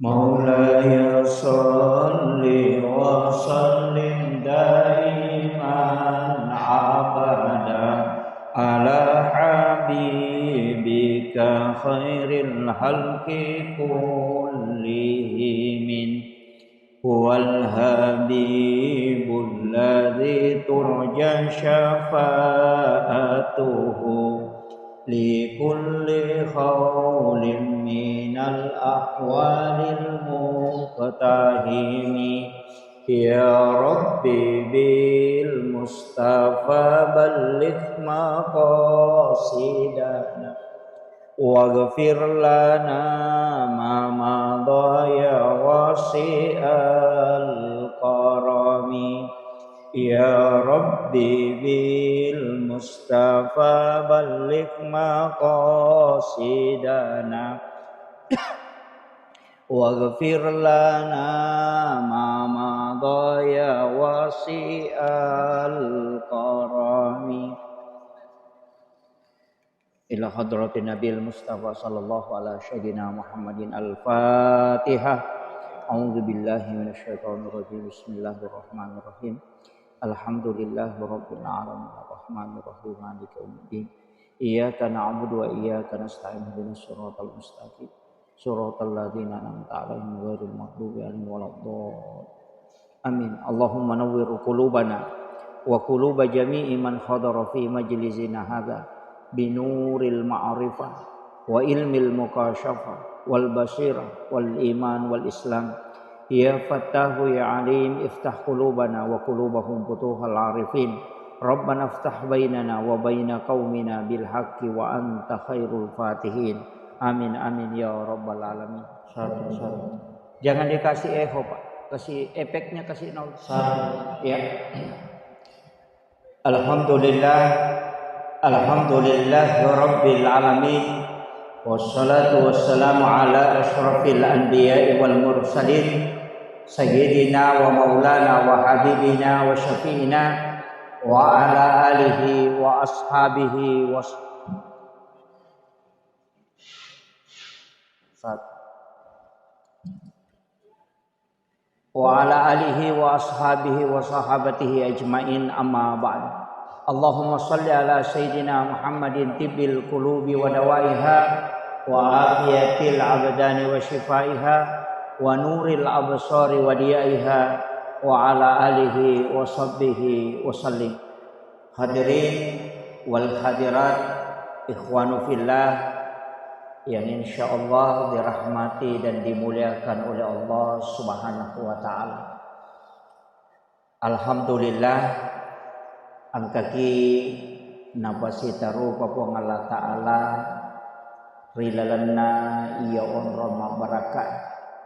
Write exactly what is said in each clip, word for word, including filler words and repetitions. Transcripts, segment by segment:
مولاي صل وسلم دائما أبدا على حبيبك خير الخلق كلهم. هو الحبيب الذي ترجى شفاعته لكل هول من الأهوال المقتحم. يا رب بالمصطفى بلغ مقاصدنا واغفر لنا ما مضى يا واسع الكرم. يا رب بالمصطفى بلغ مقاصدنا واغفر لنا ما مضى يا واسع الكرم. إلى حضرة النبي المصطفى صلى الله على سيدنا محمد الفاتحة. أعوذ بالله من الشيطان الرجيم. بسم الله الرحمن الرحيم. الحمد لله رب العالمين. الرحمن الرحيم. مالك يوم الدين. إياك نعبد وإياك نستعين. اهدنا الصراط المستقيم. صراط الذين أنعمت عليهم غير المغضوب عليهم ولا الضالين. آمين. اللهم نور قلوبنا وقلوب جميع من حضر في مجلسنا هذا بنور المعرفة وعلم المكاشفة والبصيرة والإيمان والإسلام. يا فتاح يا عليم، افتح قلوبنا وقلوبهم فتوح العارفين. ربنا افتح بيننا وبين قومنا بالحق وأنت خير الفاتحين. Amin, amin, ya rabbal alamin. Satu, satu. Jangan dikasih echo, Pak. Kasih efeknya, kasih nol. Satu. Ya. Alhamdulillah. Alhamdulillah rabbil alamin. Wassalatu wassalamu ala asyrafil anbiya'i wal mursalin. Sayyidina wa maulana wa habibina wa syafi'ina wa ala alihi wa ashabihi wa s-, sat-, wa ala alihi wa ashabihi wa sahabatihi ajma'in, amma ba'd. Allahumma salli ala Sayyidina Muhammadin tibbil qulubi wa dawaiha wa afiyatil abdani wa shifaiha wa nuril absari wa diyaiha wa ala alihi wa sahbihi wa sallim. Hadirin wal hadirat, ikhwanu fillah yang insyaallah dirahmati dan dimuliakan oleh Allah Subhanahu wa taala. Alhamdulillah, engkaki napasitarupa Puang Allah Ta'ala ri lalenna iya onrong mabbarakka.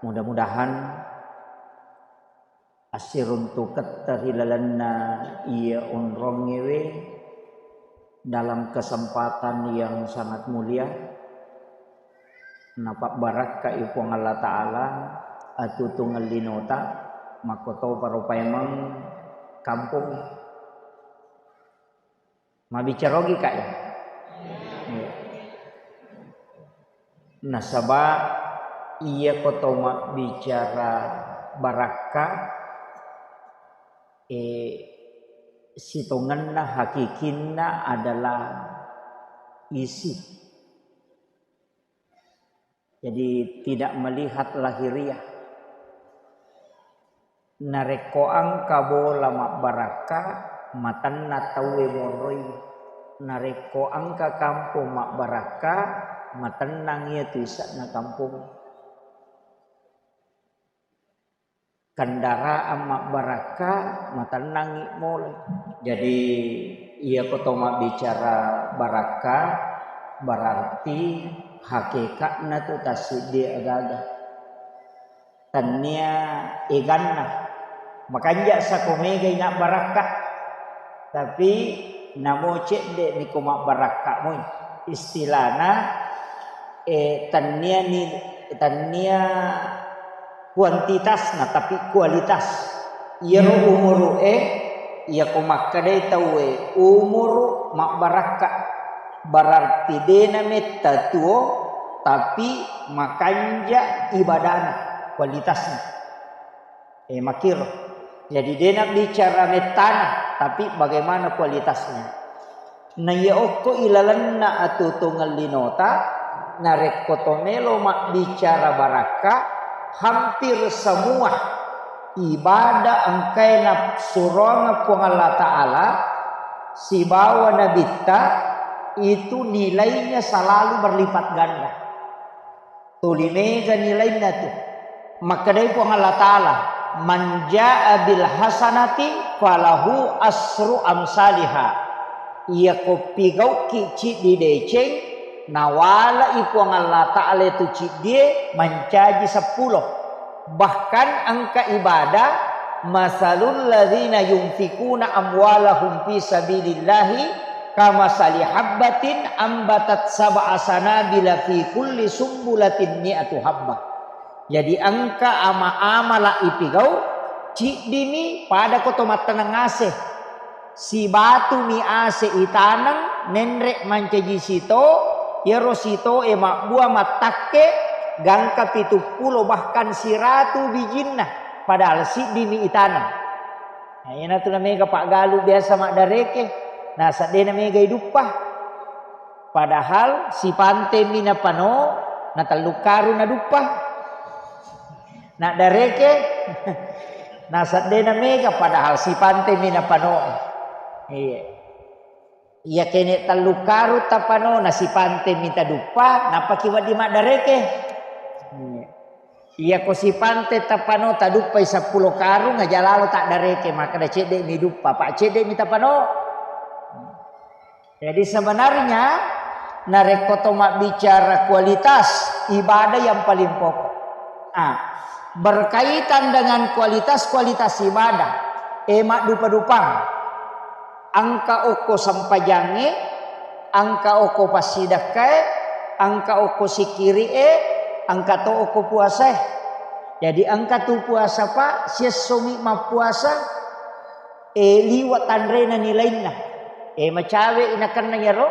Mudah-mudahan assiruntuketta ri lalenna iya onrongngewe dalam kesempatan yang sangat mulia, napabbarakkai Puang Allah Ta'ala atutungeng linota, makkotoparo paimeng kampong. Mabbicara ogi, Kak, ya? Iya. Nasaba iyako to mabbicara barakka, eh, sitongenna hakikinna adalah isi. Jadi, tidak melihat lahiriah. Narekko engka bola mabbarakka, matenna tauwe monroi. Narekko engka kampong mabbarakka, matennang iya tu ise'na kampong. Kendaraan mabbarakka, matennangngi molai. Jadi, iyako to mabbicara barakka, berarti hakeka'na tu tassiddi agaga. Tennia eganna. Makanja sako megai nabbarakka. Tapi namo cedde niko mabbarakka moi. Istilahna, eh, tennia ni, tennia kuantitasna, tapi kualitas. Iyaro umuru'e, iyako makkedai tauwe umuru mabbarakka, berarti dena metta tuo, tapi makanja ibadana. kualitasnya. Eh, makiro. Jadi, dena bicara mettana, tapi bagaimana kualitasnya. Na iya okko ilalenna atuo-tuongeng linota, narekko to melo mabbicara barakka, hampir semua ibadah engkae nasuroangeng Puang Allah Ta'ala sibawa Nabitta, itu nilainya selalu berlipat ganda. Tuli mega nilainna tu. Makkedai Puang Allah Ta'ala, "Man jaa bil hasanati falahu asru amsaliha." Iyako pigauki ciddi deceng, nawalai Puang Allah Ta'ala tu ciddie mancaji seppulo. Bahkan engka ibadah, "Masalul ladzina yunfikuna amwalahum fi sabilillahi kamasali habbatin ambatat sab'a sanabila fi kulli sumbulatin mi'atu habbah." Jadi engka ama-amala ipigau, ciddimi pada ko to mattaneng ase. Sibatumi ase itaneng, nenre mancaji sito, iyaro sitoe mabbua mattakke gangka pitu pulo bahkan siratu bijinna, padahal siddimi itaneng. Nah, iyanatu namega paggalu biasa maddareke, naseng de namega iduppa. Padahal sipantemi napano, na tellu karung naduppa. Naddareke, naseng de namega, padahal sipantemi napano. Iya. Iya kene tellu karung tapano, na sipantemi taduppa, nappaki wedding maddareke. Iya. Iyako sipante tapano taduppai seppulo karung, aja lalo taddareke, makkeda cedde'mi duppa, pa cedde'mi tapano. Jadi sebenarnya narekko to mabbicara kualitas ibadah yang paling pokok. Ah, berkaitan dengan kualitas-kualitas ibadah, eh, maddupa-dupang. Engka okko sempajangnge, engka okko passidakkae, engka okko sikkiri'e, engka to okko puasae. Jadi engka tu puasa, Pak, siessomi mappuasa, eh, liwa tanrena nilainna. Eh, macawe inakenna iyaro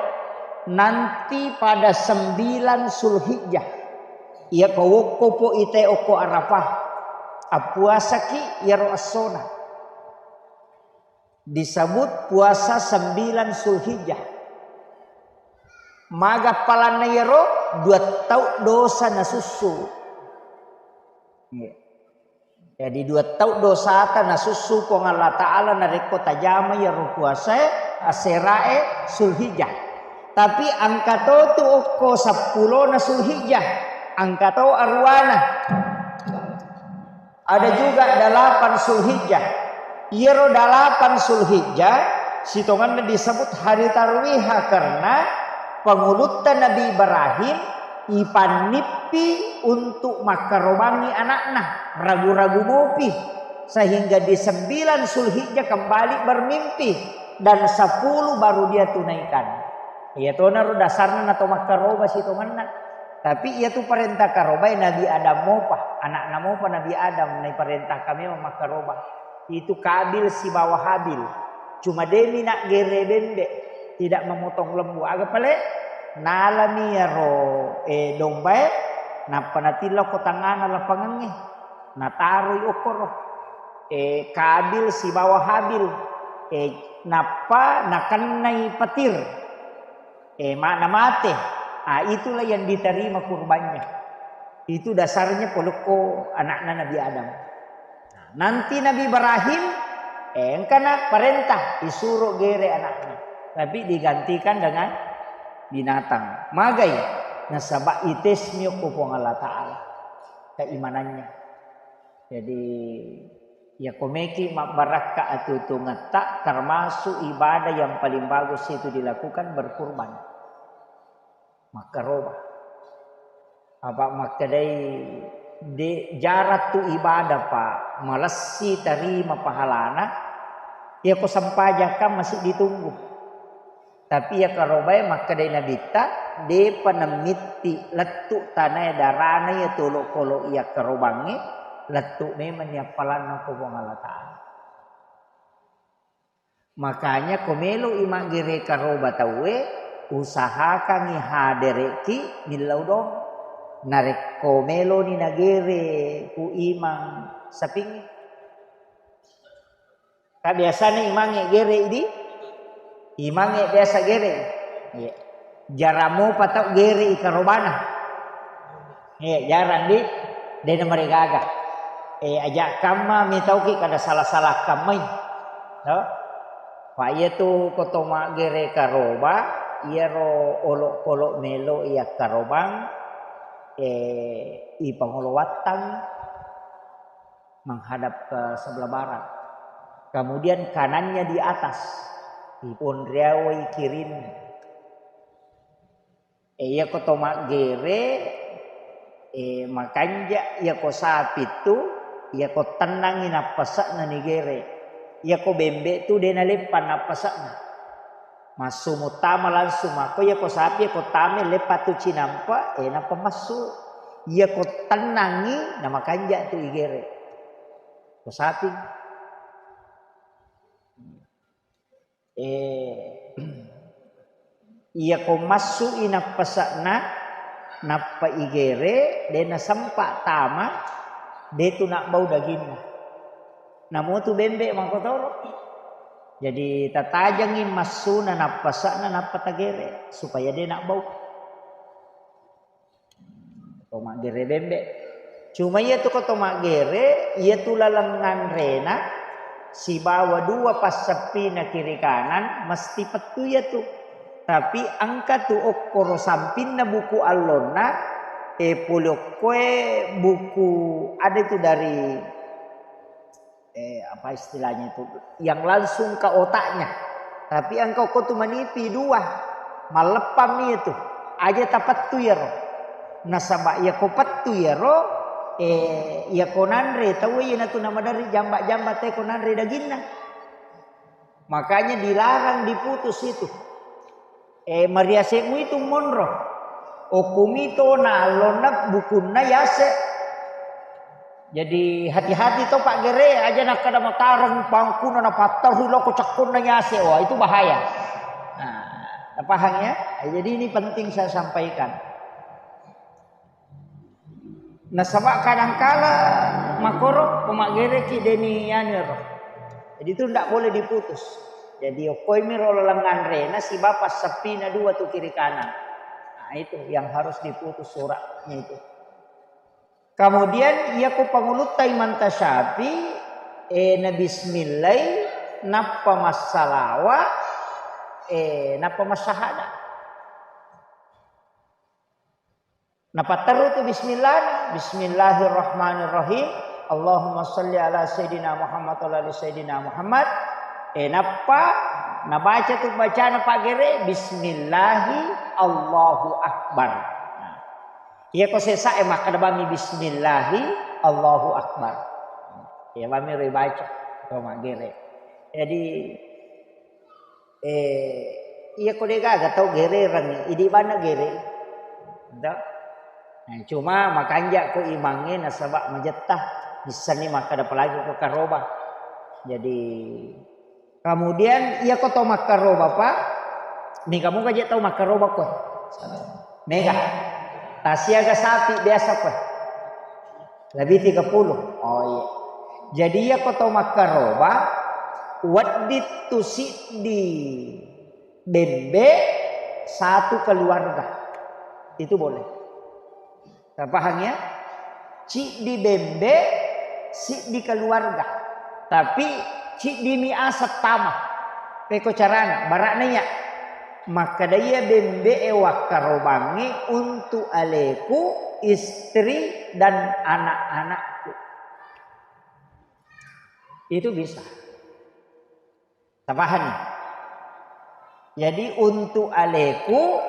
nanti pada sembilan Zulhijjah. Iya ko wokko po ite okko Arafah. Appuasaki iyaro essona. Disebut puasa sembilan Zulhijjah. Maga appalanna iyaro? Dua tau dosa nasussu. Iya. Jadi dua tau dosata nasussu Puang Allah Ta'ala narekko tajama iyaro puasae, aserae Zulhijjah. Tapi engka to tu okko seppulona Zulhijjah, engka to aruwana. Ada juga dalapan Zulhijjah. Iyaro dalapan Zulhijjah sitongenna disebut hari tarwiha karena pangulutta Nabi Ibrahim ipannippi untuk makkarobangi anakna, ragu-ragu mopi, sehingga di sembilan Zulhijjah kembali bermimpi dan sepuluh baru dia tunaikan. Iya tonaro dasarna nato makkaroba sitongenna. Tapi iyatu parenta karobae Nabi Adam mopa, anakna mopa Nabi Adam naiparentahkan memang makkaroba. Itu Kabil sibawa Habil. Cuma demi nak gere bembe, tidak memotong lembu. Aga pale? Nalami iyaro, eh, dombae, nappa natillau ko tangngana lapangengnge. Nataroi okkoro. Eh, Kabil sibawa Habil. Eh, nappa nakennai petir. Eh, ma-, namate. Ah, itulah yang diterima kurbannya. Itu dasarnya polokko anakna Nabi Adam. Nah, nanti Nabi Ibrahim, eh, engkana perintah, disuruh gere anaknya. Tapi digantikan dengan binatang. Magai, nasaba itesmi okko Puang Allah Ta'ala keimanannya. Jadi, iya komeki mabbarakka atuo-tuongetta, termasuk ibadah yang paling bagus itu dilakukan berkurban. Makkaroba. Apa makkedai, de jarang tu ibadah, Pak, malessi tarima pahalana, iya ko sempajakkan masih ditunggu. Tapi iya karobae makkedai Nabitta, depa nammitti lettu tanae darana iya tolo kolo iya karobangnge, lettu memang ni appalanna ko Puang Allah Ta'ala. Makanya ko melo'i maggere karoba tauwe, usahakangngi hadere'ki millau dong. Narekko meloni nagere ku imang sapingnge. Ka biasana imangnge gere di, imangnge biasa gere. Iya. Jarang mopa tau gere i karobana. Iya, jarang di, dena maregaga. Eh, aja kamma mitauki kada salah-salah kammai. To? Pa iya tu ko to maggere karoba, iyaro olok-olok melo iya karobang, eh, ipangolo wattang menghadap ke sebelah barat. Kemudian kanannya di atas, iponriawai kirinna. Eh, iyako to maggere, eh, makanja, iyako sapi tu, iyako tennangi nappase'na nigere. Iyako bembe tu de naleppa nappase'na. Massu muttama langsung mako, iyako sapi, iyako tame leppa tu cinampa, eh, nappa massu. Iyako tennangi, namakanja tu igere. Ko sapi. Eh, iyako massu i nappase'na, nappa igere, de nasempa tama, de tu nabbau daginna. Namo tu bembe makotoro. Jadi tatajengi massuna nappase'na, nappa tagere, supaya de nabbau. To maggere bembe. Cuma iya tu ko to maggere, iya tu laleng nganrena sibawa dua passeppina kiri kanan mesti pettu iya tu. Tapi engka tu okkoro sampinna buku allonna, eh, pole okkoe buku ada tu dari eh, apa istilahnya itu, yang langsung ke otaknya. Tapi engka ko tu manipi dua, malleppami itu. Aja tapettu iyaro. Nasaba iya ko pettu iyaro, eh, iya ko nanre tau iya natu namadari jamba-jamba te ko nanre daginna. Makanya dilarang diputus itu. Eh, mariase'mu itu monro. Okkumi to na allonna bukunna yase. Jadi hati-hati to Pak Gere, aja nakkada matareng pangkuna napattarui loko cakkonna yase. Wah, itu bahaya. Nah, paham ya? Eh, jadi ini penting saya sampaikan. Nasaba kadangkala makoro pemaggereki deni anu ero. Jadi itu ndak boleh diputus. Jadi okkoimi ro laleng anrena siba passeppina dua tu kiri kanan. Nah, itu yang harus diputus suratnya itu. Kemudian iya ko pangulutta Imam Tasyafi, eh, na bismillai, nappa massalawa, eh, nappa massahada. Napatteru tu bismillah, bismillahirrahmanirrahim. Allahumma salli ala sayyidina Muhammad wa ala ali sayyidina Muhammad. Eh, nappa nabaca tu bacana Pak Gere, bismillahi Allahu Akbar. Nah, iya ko sesa e makkada bami bismillahi Allahu Akbar. Iya bami ro baca to Pak Gere. Jadi Eh, iya ko de gaga tau gerereng, idi bana gere. Ento? Nah, cuma makanja ko imangnge nasaba majetta, missenni makkada apalagi ko karoba. Jadi, kemudian iya ko to makkaroba, Pak, mega moga je tau makkaroba ko. Mega. Tasiaga sapi biasa ko. Lebih tiga puluh. Oh iya. Jadi iya ko to makkaroba, wedding tu siddi bembe satu keluarga. Itu boleh. Paham ya? Siddi bembe, siddi keluarga. Tapi siddi mi asap tama. Peko carana, bara'na iya. Makkada iya bembe e wakkarobangnge untuk aleku, istri, dan anak-anakku. Itu bisa. Tapahani? Jadi untuk aleku,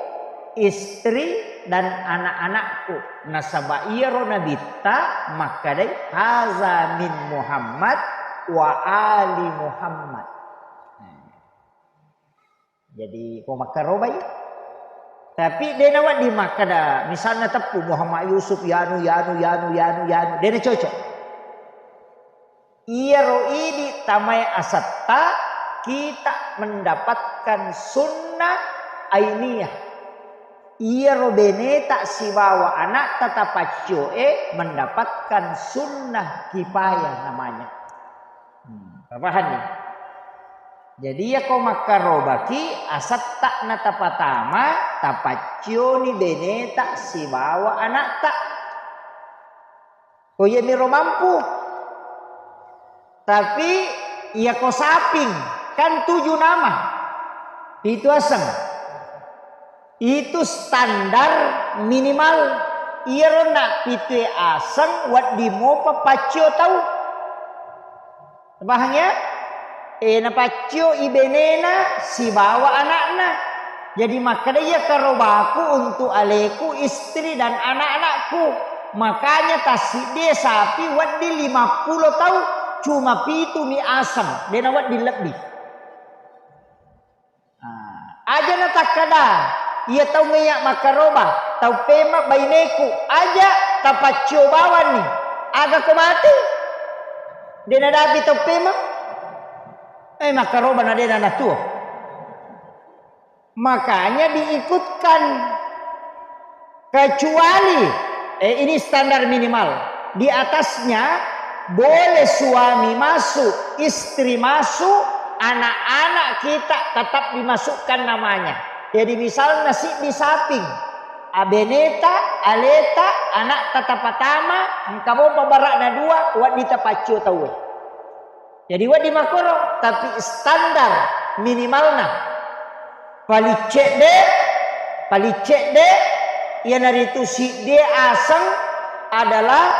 istri, dan anak-anakku. Nasaba iyaro nabitta makkadai, "Haza min Muhammad wa ali Muhammad." Jadi, ko makkarobai. Tapi de nawedding makkada, misalna teppu Muhammad Yusuf, yanu, yanu, yanu, yanu, yanu. De nacocok. Iyaro idi tamae asetta, kita mendapatkan sunnah ainiyah. Iyaro beneta sibawa anakta tapaccio e mendapatkan sunnah kifayah namanya. Hmm, tapahanni? Jadi, iyako makkarobaki, asetta na tapatama, tapaccioni beneta sibawa anakta. Ko iyamiro mampu. Tapi iyako saping, kan tuju nama, pitu aseng. Itu standar minimal. Iyaro na pitue aseng, wedding mopa paccio tau. Pahang ya? E, napaccio i benena sibawa anakna. Jadi makkeda, iya karobaku untuk aleku, istri dan anak-anakku. Makanya tassiddie sapi wedding lima pulo tau, cuma pitu mi aseng, dena wedding lebbi. Ah, aja na takkada, iya tau ngeya makkaroba, tau pema baineku, aja tapaccio bawanni. Aga ko mate? Dena dapi tau pema? Eh, makkaroba na dena natuo. Makanya diikutkan. Kecuali, eh, ini standar minimal. Di atasnya boleh suami masuk, istri masuk, anak-anak kita tetap dimasukkan namanya. Jadi misalnya siddi saping, abeneta, aleta, anak tatapatama, engka mopa bara'na dua, wedding tapaccio tauwe. Jadi wedding makkoro, tapi standar minimalna paling cedde, paling cedde iyanaritu siddi aseng adalah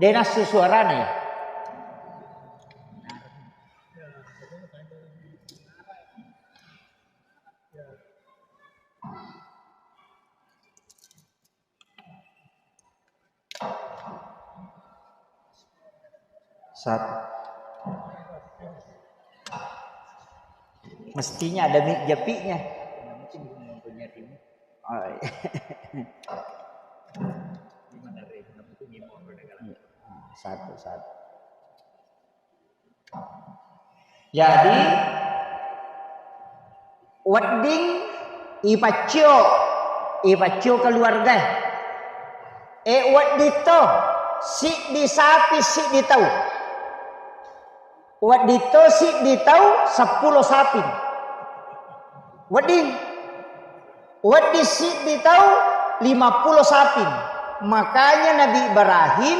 denassu suarana ya. Satu. Mestinya ada mi-, japinya. Oh, iya. Satu, satu. Jadi, wedding ipaccio, ipaccio keluarga. E, wedding to, siddi sapi, siddi tau. Wedding to, siddi tau, seppulo sapi. Wedding. Wedding siddi tau, lima pulo saping. Makanya Nabi Ibrahim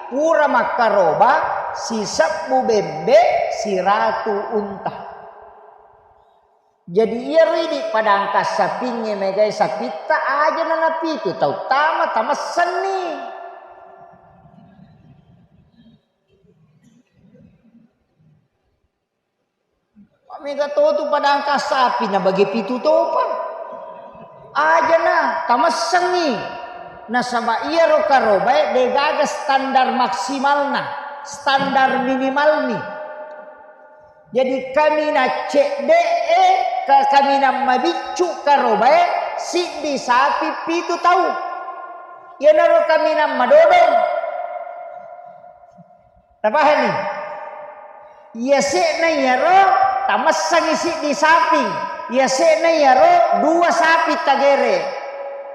pura makkaroba sisebbu bembe, siratu unta. Jadi iyaro idi padangka sapingnge megai sapitta aja nanapitu tau tama tamessenni. Mega totu padangka sapi nabagi pitu topa. Ajana tamessengngi. Nasaba iyaro karobae degaga standar maksimalna, standar minimalni. Jadi kaminang cedde'e, ka-, kaminang mabiccu karobae siddi sapi pitu tau. Iyanaro kaminang madodong. Tapahanni? Yase'na iyaro tamessangngi siddi sapi, yase'na iyaro dua sapi tagere.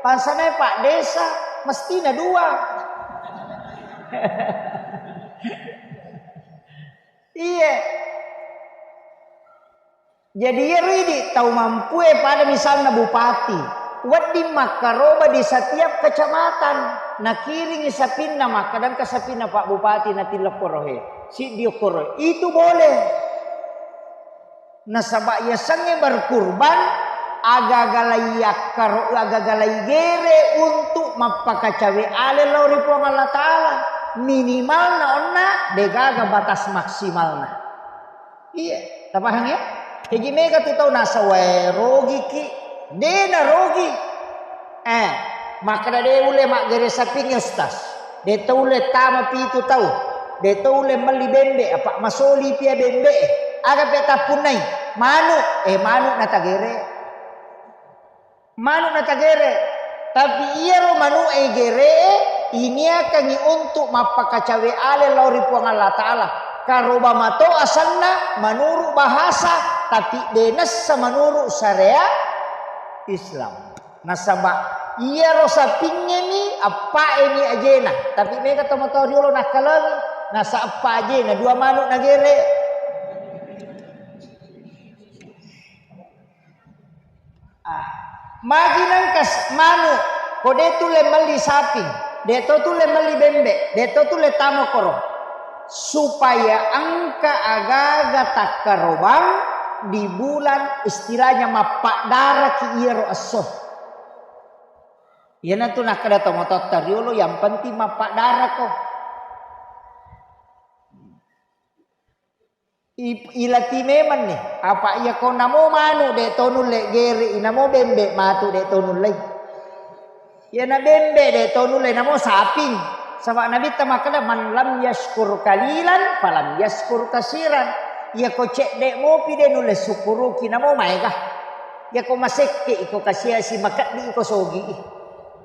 Bangsanai Pak Desa mestina dua. Iye. Jadi iyaro idi tau mampue pada misalna bupati, wedding makkaroba di setiap kecamatan, nakiringi sapinna, makkadangka sapinna Pak Bupati natillekkorohe, siddi okkoro, itu boleh. Nasaba yasengnge berkurban, agaga laiyakkaro, agaga laigere untuk mappakacawe ale lao ri Puang Allah Ta'ala. Minimalna onna degaga batas maksimalna. Iya, tapahang ya? Jaji mega tu tau nasawae rogiki, dena rogi. Eh, makkeda de ulle maggere sapingnge, Ustaz. De tau ulle tama pitu tau. De tau ulle melli bembe, apa masoli pia bembe. Aga pe tappunnai? Manu, eh manu natagere. Manu natagere, tapi iyaro manu'e geree iniakangngi untuk mappakacawe ale lao ri Puang Allah Ta'ala. Karoba mato asenna menurut bahasa, tapi de nessa menurut syariat Islam. Nasaba iyaro sapingngemi, eppa'emi ajena. Tapi mega tomatoa riolo nakkalengi, nasa eppa ajena, dua manu nagere. Ah, magi nengka s-, manu, ko de tulle melli saping, de to tulle melli bembe, de to tulle tama koro. Supaya engka agaga takkarobang di bulan istilahnya mappaddaraki iyaro esso. Iyanatu nakkeda tomatoatta riolo, yang penting mappaddarako. I-, ilati memang nih, apa iya ko namo manu de to nulle gere, namo bembe matu de to nulle. Iyana bembe de to nulle, namo saping. Saba Nabitta makkeda, "Man lam yashkur qalilan, falam yashkur katsiran." Iya ko cedde mopi de nulle sukkuruki, namo maega. Iya ko masekke iko kasiasi makeddi iko sogi.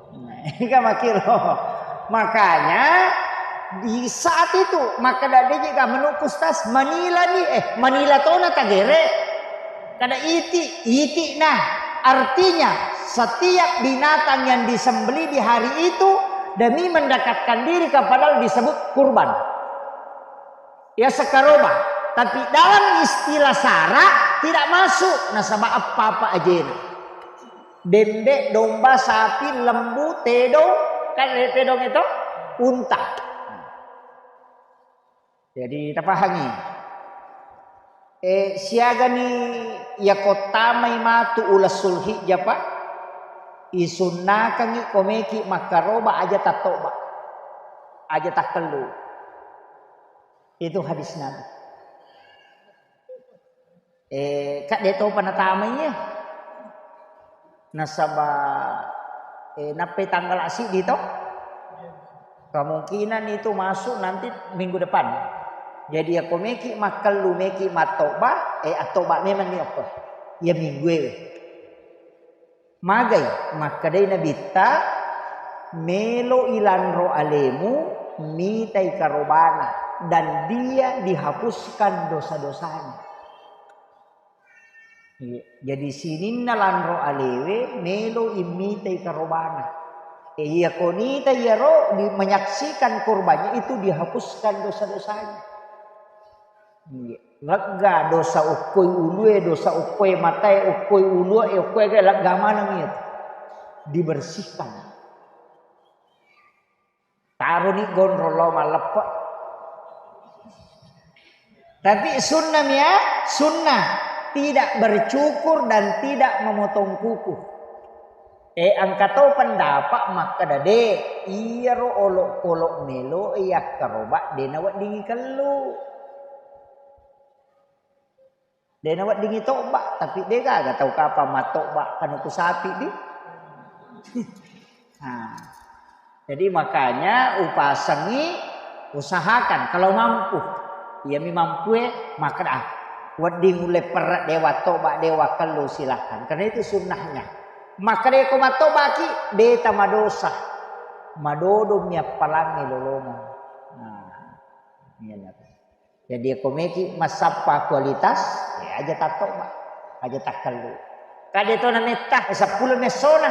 Nah, ika makiro. Makanya di saat itu, makkeda deje ga menurut Ustaz, manila ni, eh, manila tona tagere. Kada iti, iti nah. Artinya, setiap binatang yang disembelih di hari itu demi mendekatkan diri kepada Allah disebut kurban. Ya sekaroba. Tapi dalam istilah sara tidak masuk nasaba apa-apa ajena. Bembe, domba, sapi, lembu, tedong, kan ada tedong itu? Unta. Jadi tapahangi. Eh, siagani yako tamai matu uleng Sulhijjah, Pak? Isunnakangi komeki makkaroba aja tattoba. Aja takkellu. Itu hadis Nabi. Eh, kak de topa natamai ya. Nasaba, eh, nappai tanggal siddi to. Kemungkinan itu masuk nanti minggu depan. Jadi ya ko meki makkellu, meki mattoba, eh, attoba memang ni okko. Ya minggu e. Magai, makkedai Nabitta, "Melo ilanro alemu, mitai karobana, dan dia dihapuskan dosa-dosanya." Iya. Jadi sininna lanro alewe, melo immitai karobana. E, iya konita iyaro di-, menyaksikan kurbannya itu dihapuskan dosa-dosanya. Iya. Lega dosa okkoi ulue, dosa okkoi matae, okkoi ulue, okkoi ga lega maneng itu. Dibersihkan. Taroni gondrong lao malleppe. Tapi sunnah mia, sunnah tidak bercukur dan tidak memotong kuku. Eh, engka to pendapat makkeda de, iyaro olok-olok melo yakkaroba de naweddingi kellu. De naweddingi tobba, tapi de gaga tau kapang mattobba kanuku sapi di. Nah, jadi makanya upasengi, usahakan kalau mampu. Iyami mampue, makkeda, "Ah, wedding ulle perre dewa tobba, dewa kellu, silahkan." Karena itu sunnahnya. Makkeda ko mattobaki, de tamadosa. Madodong mi appalangnge lolongeng. Nah, iya. Jadi, ko meki massappa kualitas, ya aja tattoba, aja takkellu. Kade to nametta, seppulo messona.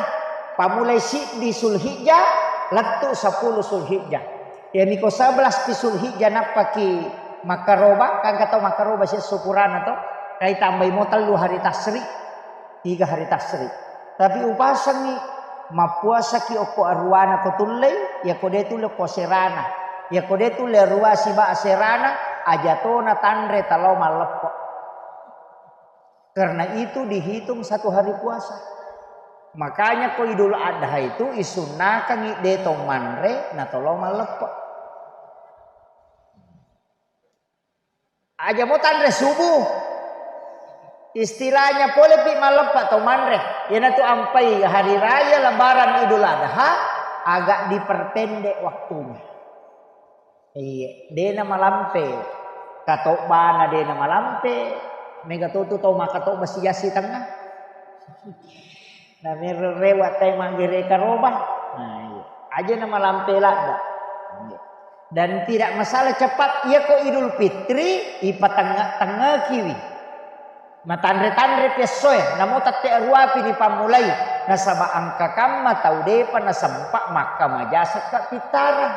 Pamulai siddi Sulhijjah, lettu seppulo Sulhijjah. Ya, miko sebelas pi Sulhijjah nappaki makkaroba, kan kata makkaroba si syukurana to, kai tambai mo tellu hari tasri. Tiga hari tasri. Tapi upasengi, mappuasaki okko aruwana ko tullei, yako de tulle ko serana. Yako de tulle arua siba serana, aja tona tanre talao malleppe. Karena itu dihitung satu hari puasa. Makanya ko Idul Adha itu isunnakangi de to manre na tolao malleppe. Aja mo tanre subuh. Istilahnya pole pi malleppe to manre. Iyanatu ampai hari raya lebaran Idul Adha agak diperpendek waktunya. Iya, dena malampe. Katobbana dena malampe. Mega totu tau makatobba sijassi tengah. Na mero rewa tai maggere karoba. Nah, iya. Aja na malampe ladda. Iya. Dan tidak masalah cepat, iya ko Idul Fitri, ipatengnga-tengngakiwi. Matanre-tanre pi essoe, namo tette aruapi ni pammulai. Nasaba engka kamma tau depa nasempa makkamaja sekka pittara.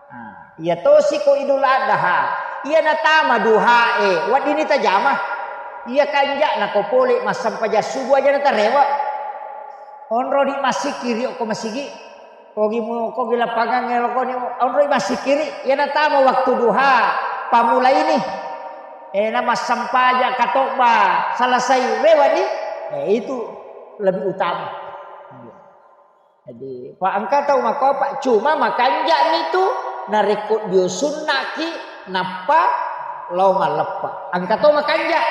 Nah, iya tosi ko Idul Adha, iya natama duhae, weddini tajama. Iya kanja'na ko pole massempajang subuh aja natarewe. Onroni massikkiri ko masigi. Kogi mu, kogi lapangan ngelokoni, onroi massikkiri. Iya natama waktu duha, pamulaini. Eh, na massempajang katobba selesai rewani. Eh, itu lebih utama. Jadi, pa engka tau makopa, cuma makanja'mi tu narekko dio sunnaki nappa lao malleppa. Engka to makanja.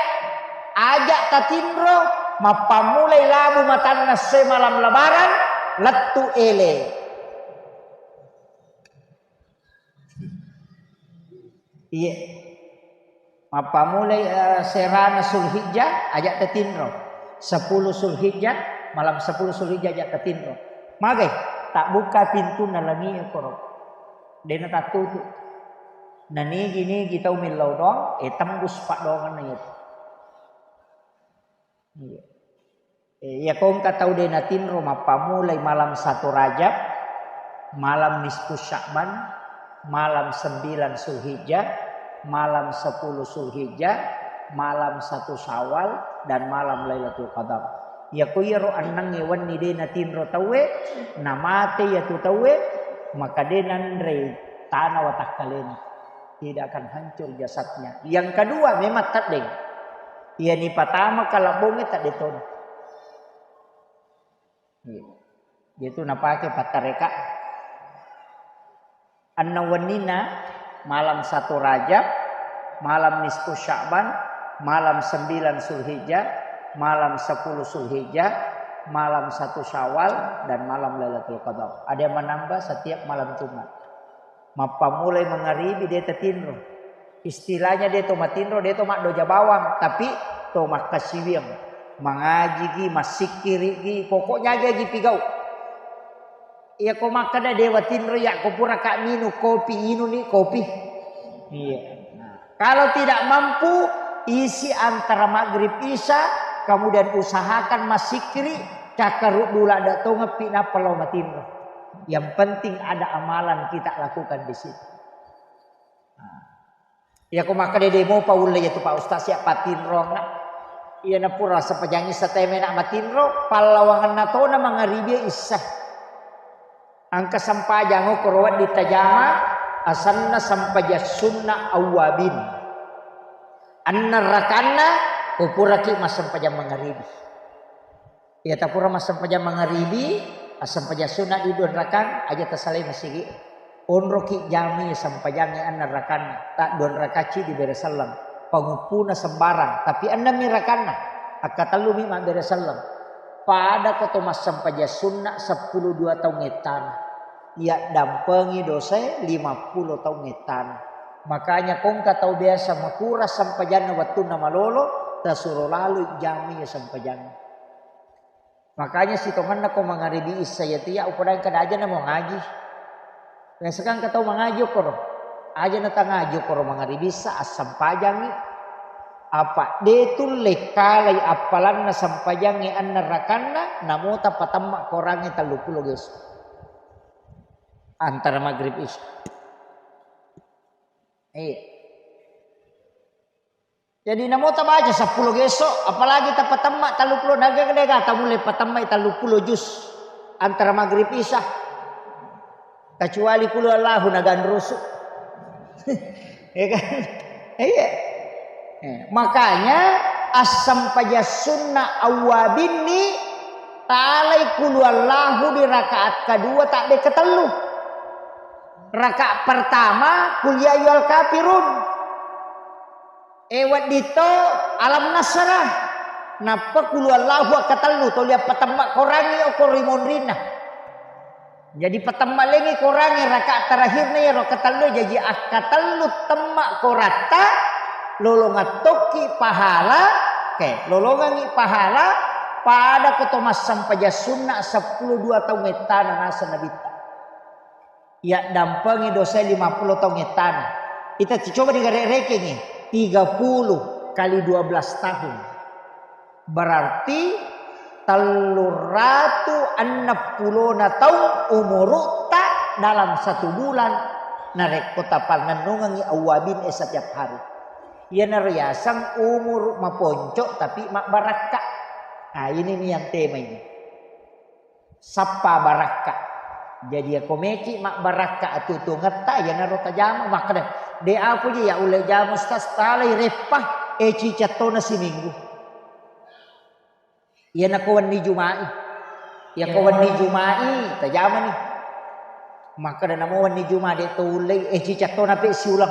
Aja tatinro, mappammulai labu matanna se malam lebaran, lettu ele. Iya. Mappammulai, eh, serana Sulhijjah, aja tatinro. Sepuluh Sulhijjah, malam sepuluh Sulhijjah aja tatinro. Magai, tabbuka pintunna langi koro. Dena tattutu. Nanigi-nigi tau millau doang, eh, tembus paddoangenna itu. Iya. Eh, iya ko engka tau de natinro mappammulai malam satu Rajab, malam nisfu Sya'ban, malam sembilan Zulhijjah, malam sepuluh Zulhijjah, malam satu Syawal, dan malam Lailatul Qadar. Iya ko iyaro ennengnge wenni de natinro tauwe, namate iyatu tauwe, maka de nanrei tana watakkalena. Tidak akan hancur jasadnya. Yang kedua, memang teddeng. Iya ni patama kalabbongnge tedde tona. Iya. Itu napake pattareka. Enneng wenninna, malam satu Rajab, malam nisfu Sya'ban, malam sembilan Zulhijjah, malam sepuluh Zulhijjah, malam satu Syawal, dan malam Lailatul Qadar. Ada yang menambah setiap malam Jumat. Mappammulai mangaribi de tatinro. Istilahnya de to matinro, de to maddoja bawang, tapi to makkasiwiang. Mangajigi, massikkirigi, pokoknya aja ji pigau. Iya ko makkeda dewa tinro ya ko pura ka minum kopi, inuni kopi. Iya. Nah, kalau tidak mampu, isi antara maghrib isya, kemudian usahakan massikkiri, cakkaruddu ladda tongeppi nappa lao matinro. Yang penting ada amalan kita lakukan di situ. Nah, iya ko makkeda de mopa ulle ya tu Pak Ustaz ya patinrong. Iya na pura sempajangi sateme na matinro, pallawangenna tona mangaribi isya. Engka sempajang okkoro wedding tajama, asenna sempajang sunna awwabin. Enneng rakanna, ko puraki massempajang mangaribi. Iya tapura massempajang mangaribi, assempajang sunna di dua rakang, aja tasalai masigi. Onroki jamai sempajangnge enneng rakanna, ta dua rakacci dibere selleng. Panguppuna sembarang, tapi ennemmi rakanna, akkatellumi mabbere selleng. Pada ko to massempajang sunna seppulo dua taung ettana. Yaddampengi dosae lima pulo taung ettana. Makanya kongka tau biasa makurang sempajanna wettunna malolo, tasuro laloi jamai sempajanna. Makanya sitongenna ko mangaribi issa iya tu ya upoda engka aja namo ngaji. Biasa kan engka tau mangaji okkoro. Aja na tangaji okkoro mangaribi issa assempajangi. Apa de tulle kalai appalanna sempajangnge enneng rakanna, namota patemma korangnge tellu pulo geso. Antara maghrib isya. Iya. Jadi namo tabaca seppulo geso, apalagi tapatemma tellu pulo, naga-, naga tamulle patemmai tellu pulo juz antara maghrib isya. Kecuali kulu Allahu naganrusu. Ya kan? Iya. Eh, makanya assempajang sunna awwabinni talai kulu Allahu di rakaat kedua tak de ketellu. Rakaat pertama kul ya ayyuhal kafirun. E wedding to alam nasrah. Nappa kulu Allahu akkatellu toli appatemma korangngi okko ri monrinna. Jadi patemma lengi korangngi rakaat terakhirna iyaro katellu, jaji akkatellu temma koratta lolongang tokki pahala, oke, lolongangngi pahala pada ko to massempajang sunna seppulo dua taung ettana naseng Nabitta. Yaddampengi dosae lima pulo taung ettana. Ita coba digare-, rekengi, tiga puluh kali dua belas tahun. Berarti Telluratu enneng pulona taung umurutta dalam satu bulan, narekko tapannennungengngi awwabin e setiap hari. Iyanaro yaseng umuru maponco tapi mabbarakka. Nah, ini nih yang tema ini. Sappa barakka. Jadi, iyako meki mabbarakka atuo-tuongetta, iyanaro tajama, makkeda, "De' apa je ya ulle jama, Ustaz, talai reppa, e ciceng tona siminggu." Iyanako wenni Juma'i. Iyako wenni Juma'i, tajamani. Makkeda namo wenni Juma de' to ullei, e ciceng tona pe siuleng.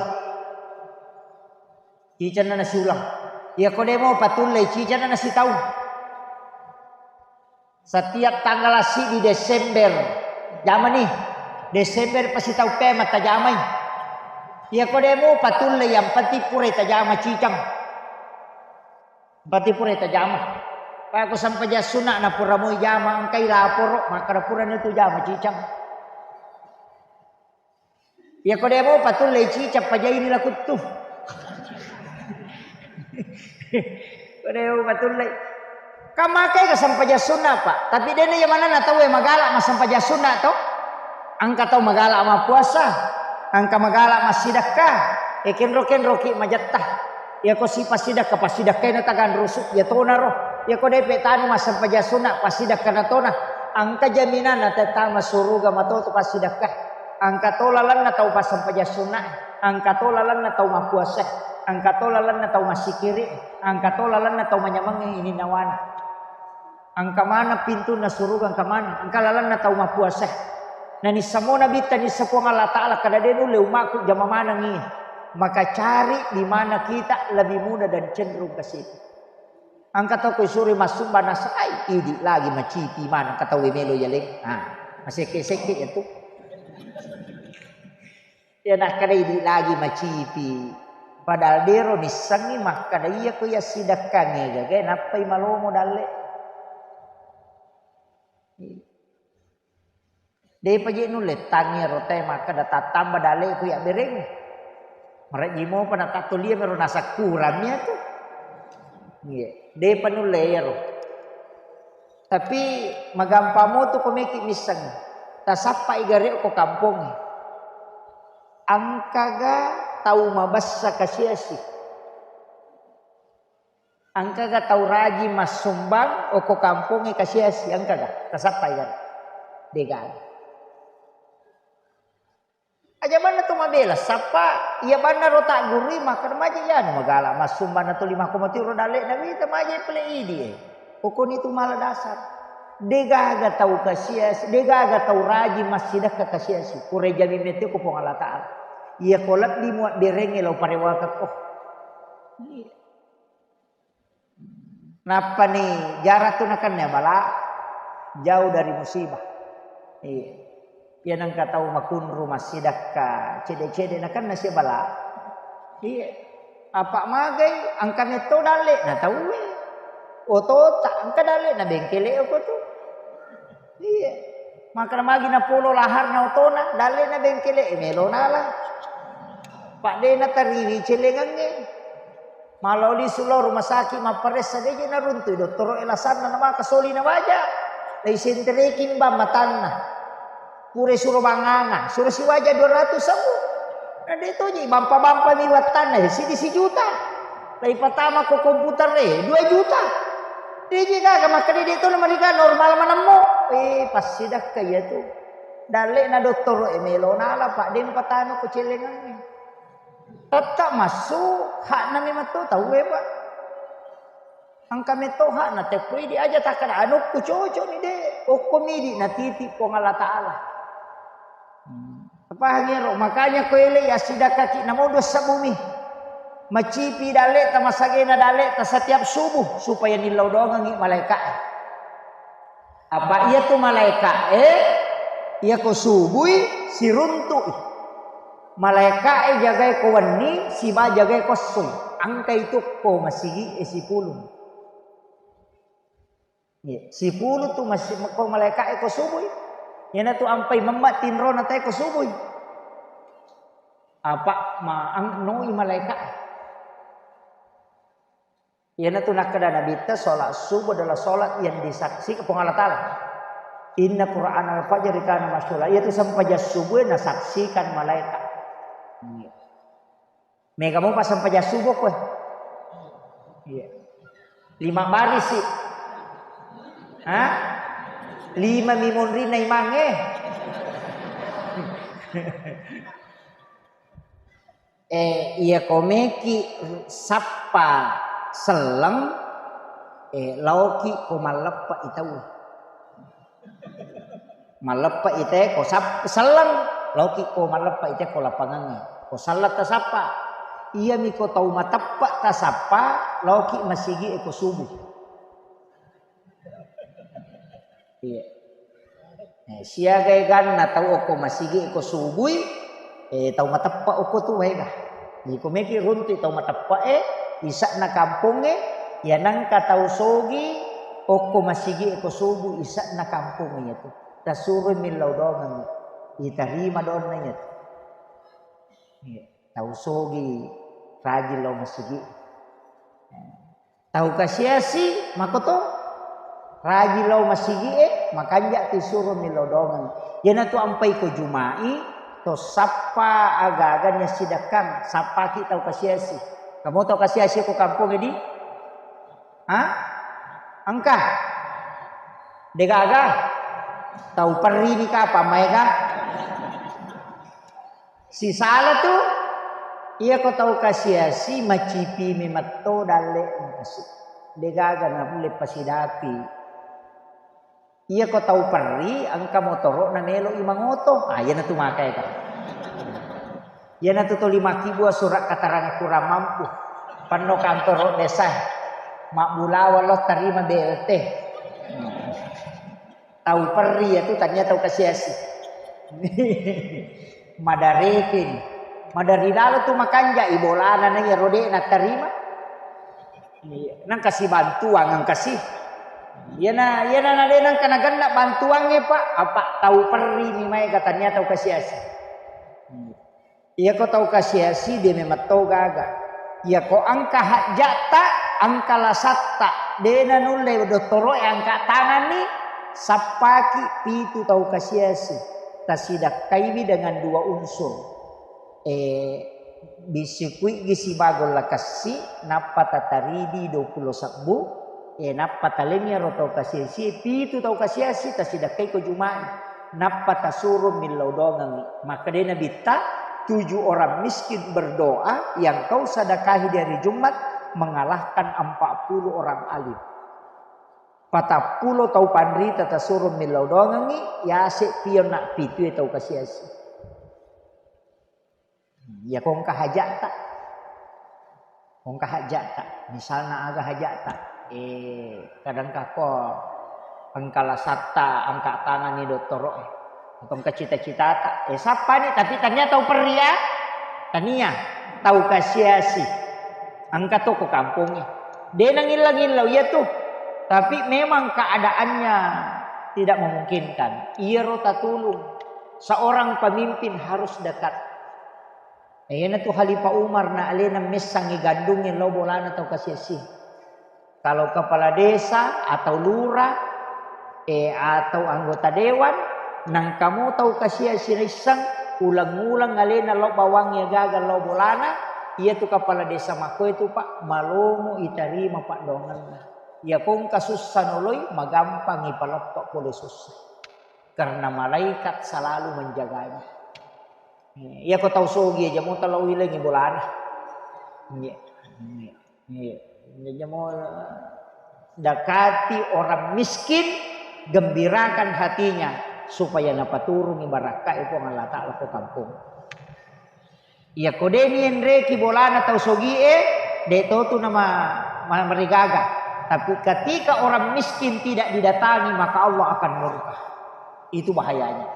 Cicenna nasiuleng. Iyako de' mo patullei, cicenna nasitaung. Setiap tanggal siddi Desember, jamani. Desember pasti tau pema tajamai. Iyako de' mo patulle, yang penting pura tajama ciceng. Berarti pura tajama. Pako sempajang sunna na pura moi jama, engkai laporo, makkeda purani tu jama ciceng. Iyako de' mo patulle ciceng, pajaini lakuttu. Ko de' mo patulle. Kan makkeda sempajang sunna, Pak. Tapi de'na iya manenna tau e magala massempajang sunna to. Engka tau magala mappuasa, engka magala massidekka. E kenro-kenroki majetta. Iyako sipassidekka, passidekkaina taganrusu, iya tonaro. Iyako de'pe tanu massempajang sunna, passidekkana tona. Engka jaminanna tettama suruga matoto passidekka. Engka to lalenna tau passempajang sunna, engka to lalenna tau mappuasa, engka to lalenna tau massikiri, engka to lalenna tau manyamengngi ininnawana. Engka maneng pintunna suruga, engka maneng, engka lalenna tau mappuasa. Nanissa mo Nabitta, nissa Puang Allah Ta'ala, kada de' nulle ummaku jama maneng iya. Maka cari di mana kita lebih mudah dan cenderung ke situ. Engka tau ko suroi massumba nasai, idi lagi macipi maneng, engka tau e melo yaleng. Ah, masekke-sekke ya tu. Ya nakkeda idi lagi macipi. Padahal dero nissengngi makkeda iyako iya sidekkangnge gaga nappai malomo dalle. Depa je nulle tangngi ero te makkeda tattamba dalle ku ya bereng. Marejji mopa natattolia mero nasakkurammi atu. Iya, depa nulle ero. Tapi magampang motu ko meki misseng. Tasappai gare ko kampongnge. Engkaga tau mabessa kasiasi? Engkaga tau rajing massumbang okko kampongnge kasiasi? Engkaga? Tasappai gare? Degaga. Aja manna tu mabela, sappa iya banna ro taggurui makkeda maja iyanu magala massumbang na tuli makko matiro dalle'na wita maja pale idi e. Pokoni tu mala dasar. Degaga tau kasiasi, degaga tau rajing massidekka kasiasi. Pura jami mette ko Puang Allah Ta'ala. Iya ko lebbi muabberengnge lao parewakekko. Iya. Nappani jarang tu nakenna bala, jauh dari musibah. Iya. Iya nengka tau makunru massidekka, cede-cede nakenna si bala. Iya. Apa magai engka metto dalle na tauwe. Otota engka dalle na bengkele oko tu. Iya. Makkeda magi napolo laharna otona, dalle na bengkele e melo nala. Pak de na tariwi celengangnge. Malao lisu lao rumah sakit mapparessa, de je naruntui dottoro e lasanna namaka soli nawaja. Laisentereki mbang matanna. Pura suro banganga, suro siwaja dua ratus ewu. Na de toji bampa-bampa mi wattanna sidi sijuta. Laipatama ko komputer e dua juta. De je gaga makkeda de to na mariga normal manemmo. Eh, passidakka iya tu. Dalle na dottoro e melo nala, Pak, de mpatama ko celengangnge. Tetta massu hakna memang to tauwe, Pak. Engka metto hakna tekko idi aja takkada anukku cocok ni de, okko midi natiti Puang Allah Ta'ala. Hmm. Pahang ero, makanya ko ele ya sidakaki namodo sabumi. Macipi dalle ta masagena dalle ta setiap subuh supaya nillau doangengi malaika e. Apa iyatu malaeka'e, iyako subui, siruntu'i. Malaeka'e jagae ko wenni, siba jagae ko essoi. Engkai tukko masigi'e sipulung. Iya, sipulung tu masi-, ko malaeka'e ko subui. Iyanatu ampai memma tinrona tae ko subui. Apa ma-, ang-, noi malaeka'e. Iyanatu nakkeda Nabitta, sholat subuh adalah sholat yang disaksikan Puang Allah Ta'ala. Inna Qur'an al-fajri kana masyhula. Iyatu sempajang subuh nasaksikan malaikat. Iya. Mega mopa sempajang subuh koe. Iya. Lima barisi. Hah? Lima mi monrinna imangnge. Eh, iya komeki sappa selleng, eh, laoki ko malleppa itau. Malleppa ite ko sap-, selleng, laoki ko malleppa ite ko lapangangnge. Ko selleng tasappa. Iyami ko tau mateppa tasappa, laoki masigi e ko subuh. Iya. Eh, siaga eganna tau okko masigi ko subui, eh, tau mateppa okko tu maega. Iko meki runtu tau mateppa e, isa'na kampongnge, ya nangka tau sogi okko masigi ko subu isa'na kampongnge iyatu. Tasuro millau dongengngi. Itarima donna iyatu. Iya. Tau sogi rajin lao masigi. Tau kasiasi makoto, rajin lao masigi'e, makanja' tu suro millau dongeng. Iyanatu ampai ko Juma'i, to sappa aga-aga niassidakkang, sappaki tau kasiasi. Kamu tau kasiasi ko kampong edi? Ha? Engka? Degaga? Tau perri ni kapang maega? Sisala tu, iya ko tau kasiasi macipi memetto dalle kasi. Degaga nabulle pasidapi. Iya ko tau perri, engka motoro na melo i mangoto. Ah, iyana tu maka eka. Iyana tu toli makkibua surat keterangan kurang mampu. Penno kantoro desa. Mabbulawa lo terima B L T. Tau perri iyatu tania tau kasiasi. Madarekeng. Madari lalo tu makanja i bolana na iya rode na tarima. Iya, nang kasi bantuang, nang kasi. Iyana, iyana na de nang kana genna bantuangnge, Pak. Apa tau perri ni mai katanya tau kasiasi. Iyako tau kasiasi de memetto gaga. Iyako engka hajja'ta, engka lasatta, de nanulle dottoro'e angka tanganni, sappaki pitu tau kasiasi. Tasidakkaiwi dengan dua unsur. Eh, bisikuigi sibago lakassi, nappa tataridi dua pulo sebbu, eh, nappa talengngi aro tau kasiasi, pitu tau kasiasi, tasidakkai ko Juma'i. Nappa tasuro millau dongengngi. Makkedai Nabitta, tujuh orang miskin berdoa yang kau sedekahi di hari Jumat mengalahkan empat puluh orang alim. Patappulo tau panrita tasuro millau dongengngi, yase pionna pitue tau kasiasi. Iya ko engka haja'ta. Ko engka haja'ta. Misalna aga haja'ta. Eh, kadang kako engka lasatta, angka tanganni dottoro'e. Atau engka cita-citata. Eh, sappani, tapi tania tau perria. Tania tau kasiasi. Engka to ko kampongnge. De nangillang-illau iya tu. Tapi memang keadaannya tidak memungkinkan. Iyaro tatulung. Seorang pemimpin harus dekat. Eh, iyanatu Khalifah Umar na alena messangngi gandungnge lao bolana tau kasiasi. Kalau kepala desa atau lurah, eh, atau anggota dewan, nangkamo tau kasiasi naisseng, uleng-uleng alena lao bawangnge gaga lao bolana, iyatu kepala desa makkoe tu, Pak, malomo itarima paddoangenna. Iya ko engka sussa noloi, magampang ipaleppe pole sussa. Karena malaikat selalu menjaganya. Iya ko tau sogi aja mo tau ilengi bolana. Iya. Iya. Iya. Iya, mo dakati orang miskin, gembirakan hatinya supaya napaturungi barakka Puang Allah Ta'ala ko kampung. Iya ko de nienreki bolana tau sogie, de totu nama ma-, marigaga. Tapi ketika orang miskin tidak didatangi, maka Allah akan murka. Itu bahayanya.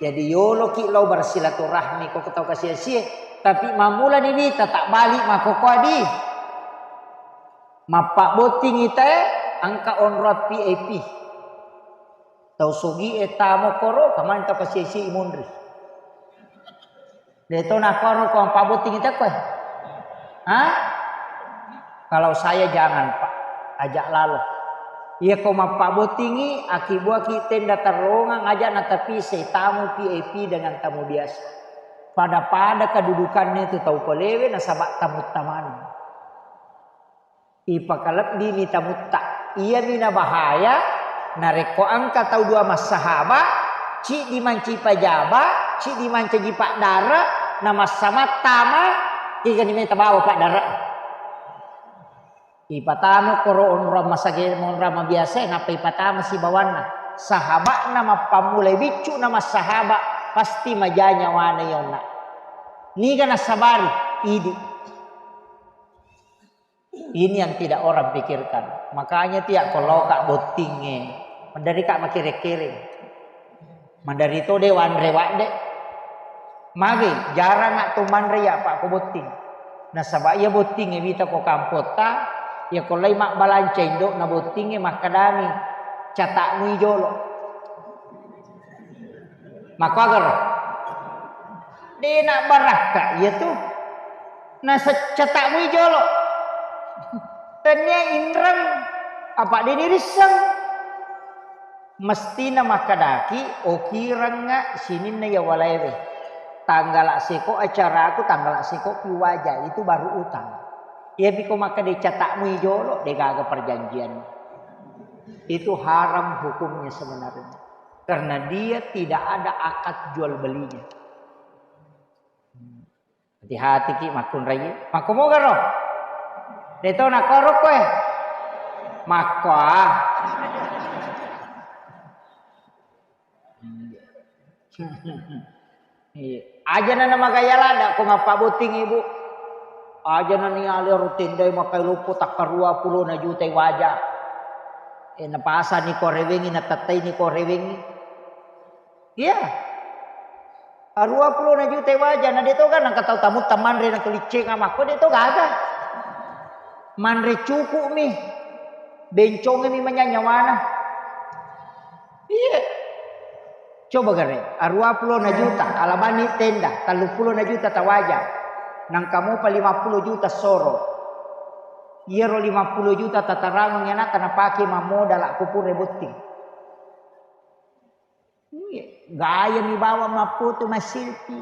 Jadi yoloki lao bersilaturahmi ko tau kasiasie, tapi mamula ni nita tak balik mako ko adi. Mappabbotting itae engka onroang V I P. Tau sogie tamo koro, kamani tau kasiasie imunri. De to nakoro ko mappabotting ita koe. Ha? Kalau saya jangan, Pak, ajak lalo. Iya ko mappabottingi, akibuaki tenda terowongan, aja natapi setamu V I P dengan tamu biasa. Pada-pada kedudukannya itu tau palewe nasaba tamu tamani. Ipakalebbini tamutta. Iyami nabahaya, narekko engka tau dua massahaba, ciddi mancaji pajaba, ciddi mancaji paddare, namassamattama, kegani meta bawa paddare. Ipatama koro onrong masage, onrong mabiasa, nappa ipatama sibawanna. Sahaba'na mappammulai biccu na massahaba, pasti maja nyawana yonna. Niga nassabari, idi. Ini yang tidak orang pikirkan. Makanya tiak ko loka bottingnge, maderika makere-kere. Madari to de wanre wadde. Magi jarang nak to manre ya Pak ko botting. Nasaba iya bottingnge wita ko kampotta, ya ko lai mabbalanca indo na bottingnge makkedami, catakmu jolo. Makkuagaro? De na barakka iya tu. Naseccatakmu jolo. Tennia inreng apa de nirisseng. Mestina makkedaki, okirengnga sininna iya walaewe. Tanggala seko acaraku, tanggala seko pi waja, itu baru utang. Iya piko makkeda catakmu jolo, de gaga perjanjian. Itu haram hukumnya sebenarnya. Karena dia tidak ada akad jual belinya. Hati-hati ki makkunrai. Makkumogaro? Deto nakoro koe. Makko ah. Iya. Aja na magaya lada ko mappabotting ibu. Aja na ni ale ro tendai makai loppo takka dua puluh na juta waja. E, napasani ko rewengi, natattai ni ko rewengi. Iya. Arua pulo na juta waja, na de to ga nangka tau tamutta manre na tulicceng amakko, de to gaga. Manre cukup mi. Bencong mi manyanya wana. Iya. Coba gare, arua pulo na juta, alabani tenda, tellu pulo na juta tawaja. Nangka mopa lima pulo juta soro. Iyaro lima pulo juta tatarangung anakta napake mammodala ko pura botting. Iya, gaya mi bawang mappoto massilpi.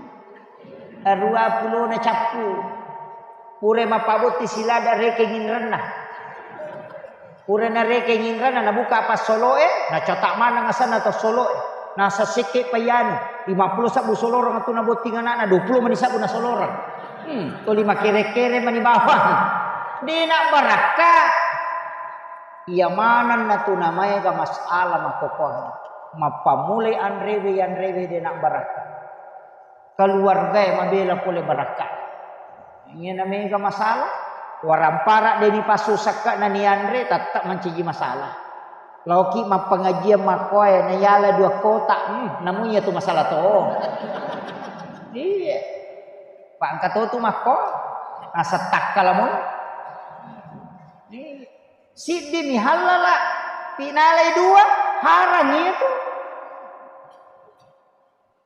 Arua pulo na cappu. Pura mapabotti silada rekeng inrenna. Pura na rekeng inrenna, nabuka passoloe, nacata maneng asenna to soloe. Nasa sekke payanu, lima pulo sabbu soloreng tu nabotting anakna, dua pulo mani sabbu nasoloreng. Hmm, toli makere-kere mani bawang. Dena barakka. Iya manenna tu namaega masalah makkokoe. Mappammulai anrewe, anrewe de nabbarakka. Keluargae mabela pole barakka. Iya namega masalah, warampara de nipassu sakka na nianre, tetap mancaji masalah. Laoki mappengajian makkoe, nayala dua kota, hmm, namu iya tu masalah to. Iya. Pak engka to tu makko, nasettakka lamun. Iya. Siddi mi hallala, pinalai dua, harang itu.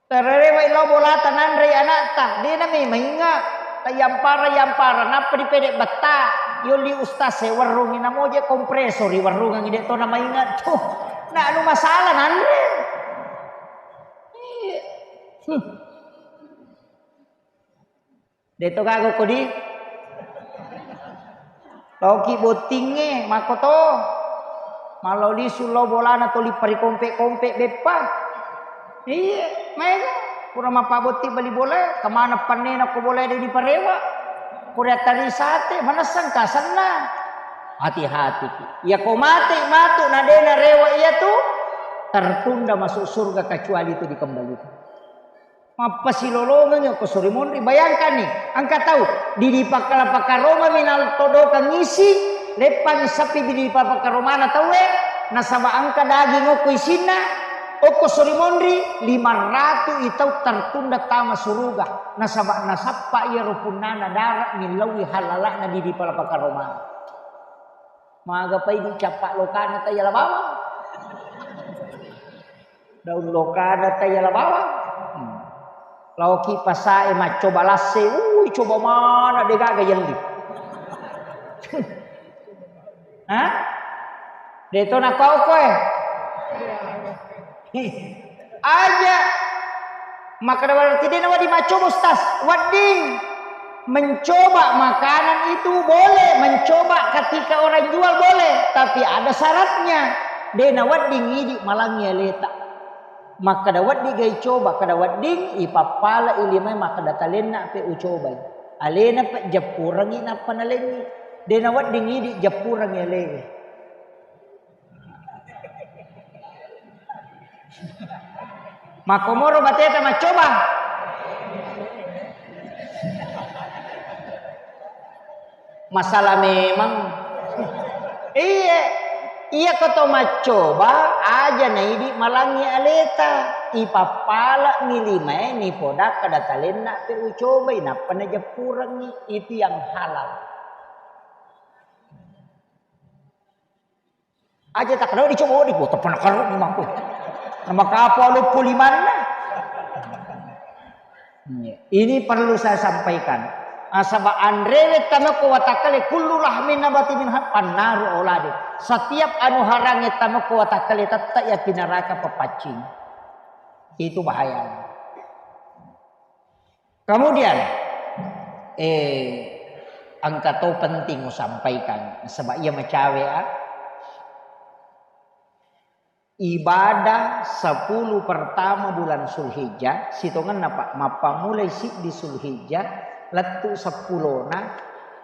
Tararewai lao bolata nanrei anakta, de nami mainga. Tayampara-yampara, nappa dipede betta. Yolli ustaz e, warrungi namoje kompresor, warrungangi de to namainga tu. Na anu masalah nanre. Iya. Hmm. De to gaga kodi. Laoki bottingnge, makko to. Malao lisu lao bolana toli parikompe-kompe beppa. Iya, maega. Pura mappabotting bali bola, kemana pannena ko bola de diparewa. Pura tari sate, manessang kasenna. Hati-hati ki. Iya ko mate matu na de narewa iya tu, tertunda masuk surga kecuali itu dikembalikan. Mappasilolongengngi okko sori monri. Bayangkanni, engka tau didi pakkala-pakkaromami naltodokang isi, leppangi sappi didi pakkaromana tauwe, nasaba engka daging okko isinna, okko sori monri, lima ratu i tau tertunda tama suruga, nasaba nasappa iyaro punnana dara millauwi halala'na didi pala pakkaromana. Magapai dicappa lokana tayala bawang. Daun lokana tayala bawang. Hmm. Laoki pasae maccoba lasse, ui coba mana de gaga yelli. Hah? De' to nakau koe. Aja. Maka berarti de' nawedding maccoba, Ustaz. Wedding. Mencoba makanan itu boleh, mencoba ketika orang jual boleh, tapi ada syaratnya. De' nawedding idi' malangngi aleta. Makkeda wedding ga icoba, kada wedding, ipappala i limae makkeda talenna pe ucobai. Alena pe jappurengngi nappa nalengngi. De' nawedding idi' jappurengngi alewe. Makkomoro bateta maccoba. Masalah memang. Iye, iya ko to maccoba, aja naidi' malangngi aleta, ipappala'ni limae nipoda kada talenna pe ucobai, nappa najeppurengngi, itu yang halal. Aja tak kenal dicoba di kota pernah karuk ni mampu. Nama kapal luppu limanna. Ini perlu saya sampaikan. Nasaba anrewe tamako watakkale kullu lahmin nabati minha pannaru aulade. Setiap anu harangnge tamako watakkale tette' ya pi naraka papaccing. Itu bahayanya. Kemudian, eh, engka to penting usampaikan, nasaba iya macawe, ah. Ibadah sepuluh pertama bulan Zulhijjah, sitongenna, Pak, mappammulai siddi Zulhijjah lettu seppulona,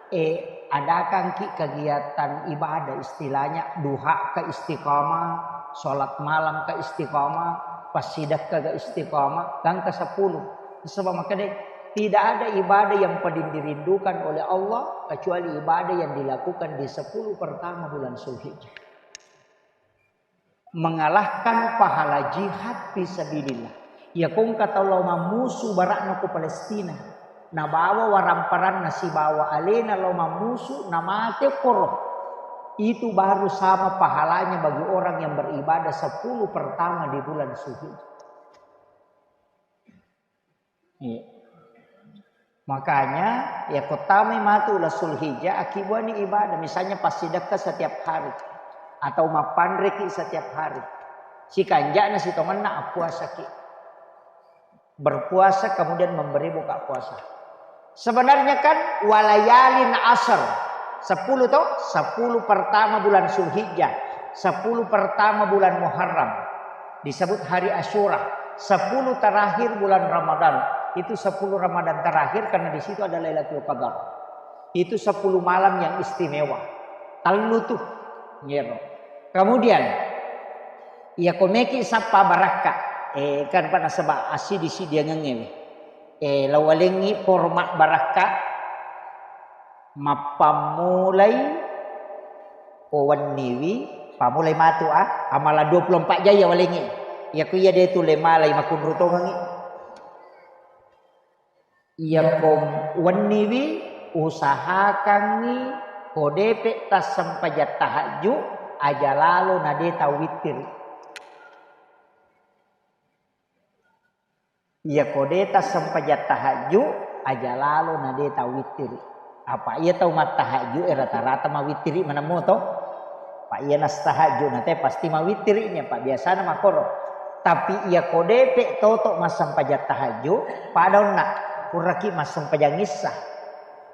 eh, adakangki kegiatan ibadah, istilahnya duha ka istiqamah, sholat malam ka istiqamah, passidekka ka istiqamah, gangka sepuluh. Sebab makanya tidak ada ibadah yang paling dirindukan oleh Allah kecuali ibadah yang dilakukan di sepuluh pertama bulan Zulhijjah. Mengalahkan pahala jihad fi sabilillah. Iya ko engka tau lao mammusu bara'na ko Palestina, nabawa waramparanna sibawa alena lao mammusu, namate koro. Itu baru sama pahalanya bagi orang yang beribadah sepuluh pertama di bulan Zulhijjah. Iya. Makanya, ya, ko tamai matu uleng Zulhijjah, akkibuani ibadah. Misalnya, passidekka setiap hari. Atau mappanreki setiap hari. Sikanja'na sitongenna appuasaki. Berpuasa, kemudian memberi buka puasa. Sebenarnya kan, walayalin asr. Sepuluh toh? Sepuluh pertama bulan Zulhijjah. Sepuluh pertama bulan Muharram. Disebut hari Asyura, sepuluh terakhir bulan Ramadan. Itu sepuluh Ramadan terakhir karena di situ ada Lailatul Qadar. Itu sepuluh malam yang istimewa. Tellu tuh. Ngero. Kemudian, iya ko meki sappa barakka. Eh, kan pada sebab asi di sidiangengnge. Eh, lawalengi format barakka. Mappammulai ko wenniwi, pammulai matu, ah, amalan dua puluh empat jam iya walengngi. Iya ko iya de' tu le malai makunru tongengngi. Iya ko wenniwi, usahakangngi ko depe' tassempajang tahajju, aja lalo na de' tau wittiri. Iya ko de' tassempajang tahajju, aja lalo na de' tau wittiri. Apa iya tau mattahajju e rata-rata mawittiri manemmo to? Pa iya nastahajju na te pasti mawittiri nya, pa biasana makkoro. Tapi iya ko depe' toto massempajang tahajju, pada onna, puraki massempajang issa.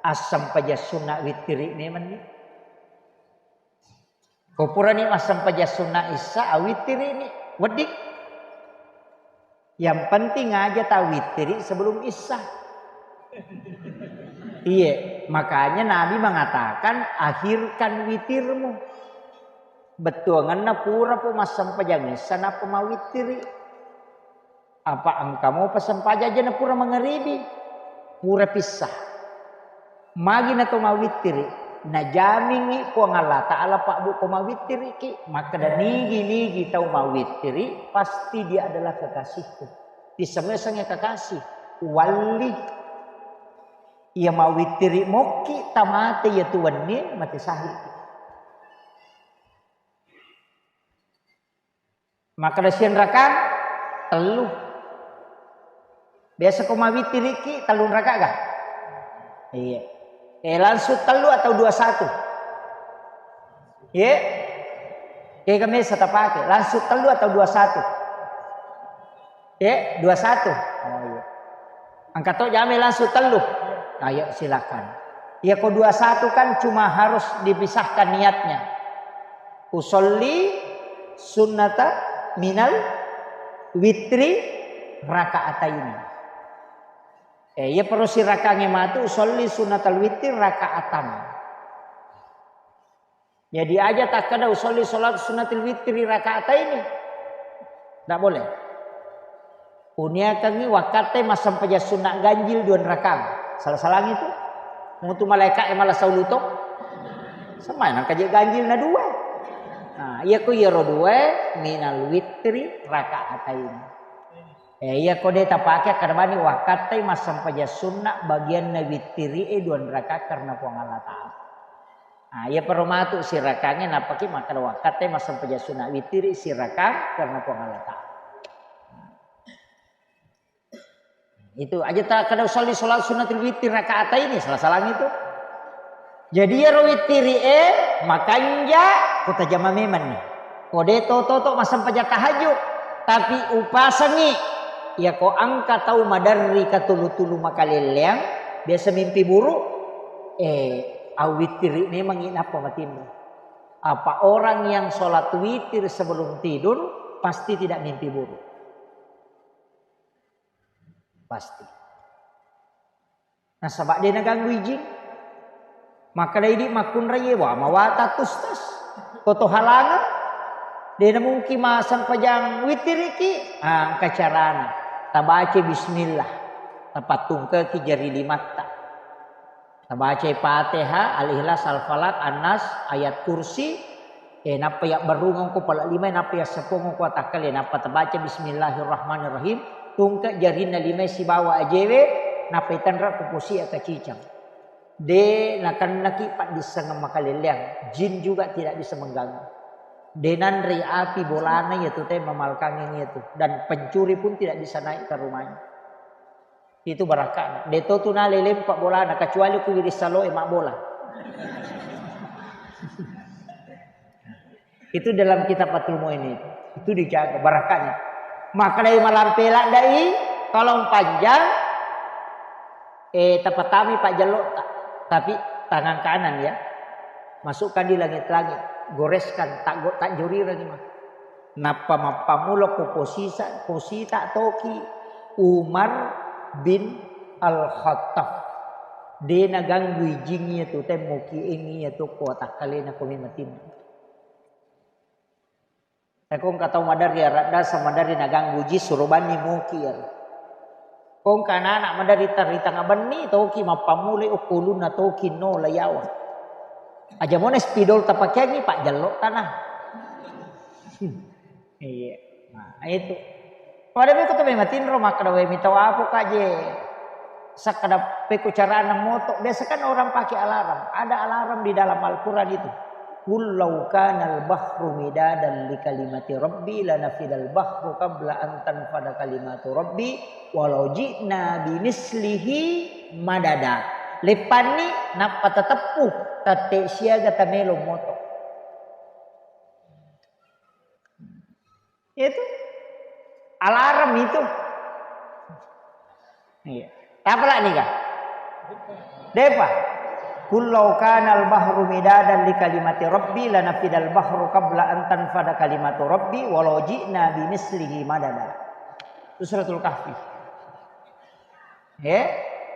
Assempajang sunna wittiri memenni. Ko purani massempajang sunna issa, awittiri'ni, wedding. Yang penting aja tawittiri sebelum issa. Iye, makanya Nabi mengatakan, "Akhirkan witirmu." Bettuangenna pura po massempajang issa nappa mawittiri. Apa engka mopa sempajang aja na pura mangaribi, pura pissa. Magi na to mawittiri, najamingngi Puang Allah Ta'ala pabbu ko mawittiriki, makkeda nigi-nigi tau mawittiri, pasti dia adalah kekasihku. Pissa mesengnge kekasih, walli. Iya mawittiri mokki tamate iya tu wenni mate sahiki. Makkeda siang rakaat? Tellu. Biasa ko mawittiriki tellung rakaat ga? Iya. Eh, langsung tellu atau dua satu? Ye, kega mesa tapake, langsung tellu atau dua satu? Ye, dua satu. Oh iya. Engka to jame langsung tellu. Ayo silakan. Ya ko dua satu kan cuma harus dipisahkan niatnya. Usolli sunnata minal witri rakaataini. Eh, iya perlu sirakange matu usolli sunnatal witri rakaatan. Jadi aja takkeda usolli salat sunnatil witri rakaataini. Ndak boleh. Uniakangngi wakkatte massempajang sunna ganjil dua rakang. Salah-salangi tu. Mutu malaika e malah sauluto. Semai nangka je ganjil na dua. Nah, iya ku iyaro dua minal witri rakaataini. Eh, iya ko de tapake akkeda bani wakkatte massempajang sunna bagianna witiri e dua rakaat karena Puang Allah Ta'ala. Nah, iya perlu matu sirakange nappaki makkeda wakkatte massempajang sunna witiri sirakang karena Puang Allah Ta'ala. Itu aja takkeda usolli salat sunnatil witri rakaataini, salah-salangi tu. Jadi iyaro witiri e makanja ko tajama memang ni. Ko de to toto massempajang tahajud, tapi upasangi iya ko engka tau maderri katulu-tulu makalelleang, biasa mimpi buruk, eh, awitiri memang inappa matinro. Apa orang yang sholat witir sebelum tidur pasti tidak mimpi buruk. Pasti. Nasaba de naganggu ijing. Makkeda idi makkunrai, wa mawata tustas. Koto halangan. De namungkin massempajang witiriki. Ah, engka carana. Tabaca bismillah. Tapattungkeki jari limatta. Tabacai Fatihah, Al-Ikhlas, Al-Falaq, An-Nas, Ayat Kursi, eh, nappa yabbarungeng ko pala lima, nappa yasseppuang ko watakkale, nappa tabaca Bismillahirrahmanirrahim, tungke jarinna lima sibawa ajewe, nappa itanra ko posi akacicang. De nakennaki paddissengeng makalelleang, jin juga tidak bisa mengganggu. De nanrei api bolana iyatu te mamalkangeng iyatu, dan pencuri pun tidak bisa naik ke rumahnya. Itu barakana. De to tu nalai lempa bolana, kecuali ku wiring saloe mabbola. Itu dalam kitab Fathul Muin itu. Itu dijaga barakanya. Makkedai malampe laddai, tolong panjang, eh, tapatami pajjellotta. Tapi tangan kanan ya. Masukkan di langit-langit. Goreskan, tak, tak jorirangi mah. Nappa mappammula ko posisa-, posita toki Umar bin Al-Khattab. De naganggu ijing iyatu, temmoki engi iyatu ko watakkalena ko mematinna. Ko engka tau maderri aradda sa maderri naganggu ji, suro banni moki iyaro. Ko engka anak-anak maderri ri tang-, ri tangnga benni, toki mappammulai okko ulunna toki nola yawa. Aja mone spidol tapakeangi, pajjello tana. Iya. Nah, itu. Pada meko tu memang tinro makkeda, "We, mitau apa ka je?" Sakkeda pekko carana moto. Biasa kan orang pakai alarm. Ada alarm di dalam Al-Quran itu. "Qul law kana al-bahru midadan li kalimati rabbi lanafidal bahru qabla an tanfada kalimatu rabbi walau ji'na bimislihi madada." Leppanni nappa tateppu, tette siaga tamelo moto. Itu alarm itu. Iya. Tapala nika? Depa. "Qul law kana al-bahru midadan li kalimati rabbi lanafidal bahru qabla an tanfada kalimatu rabbi walau ji'na bimislihi madada." Itu Suratul Kahfi. He?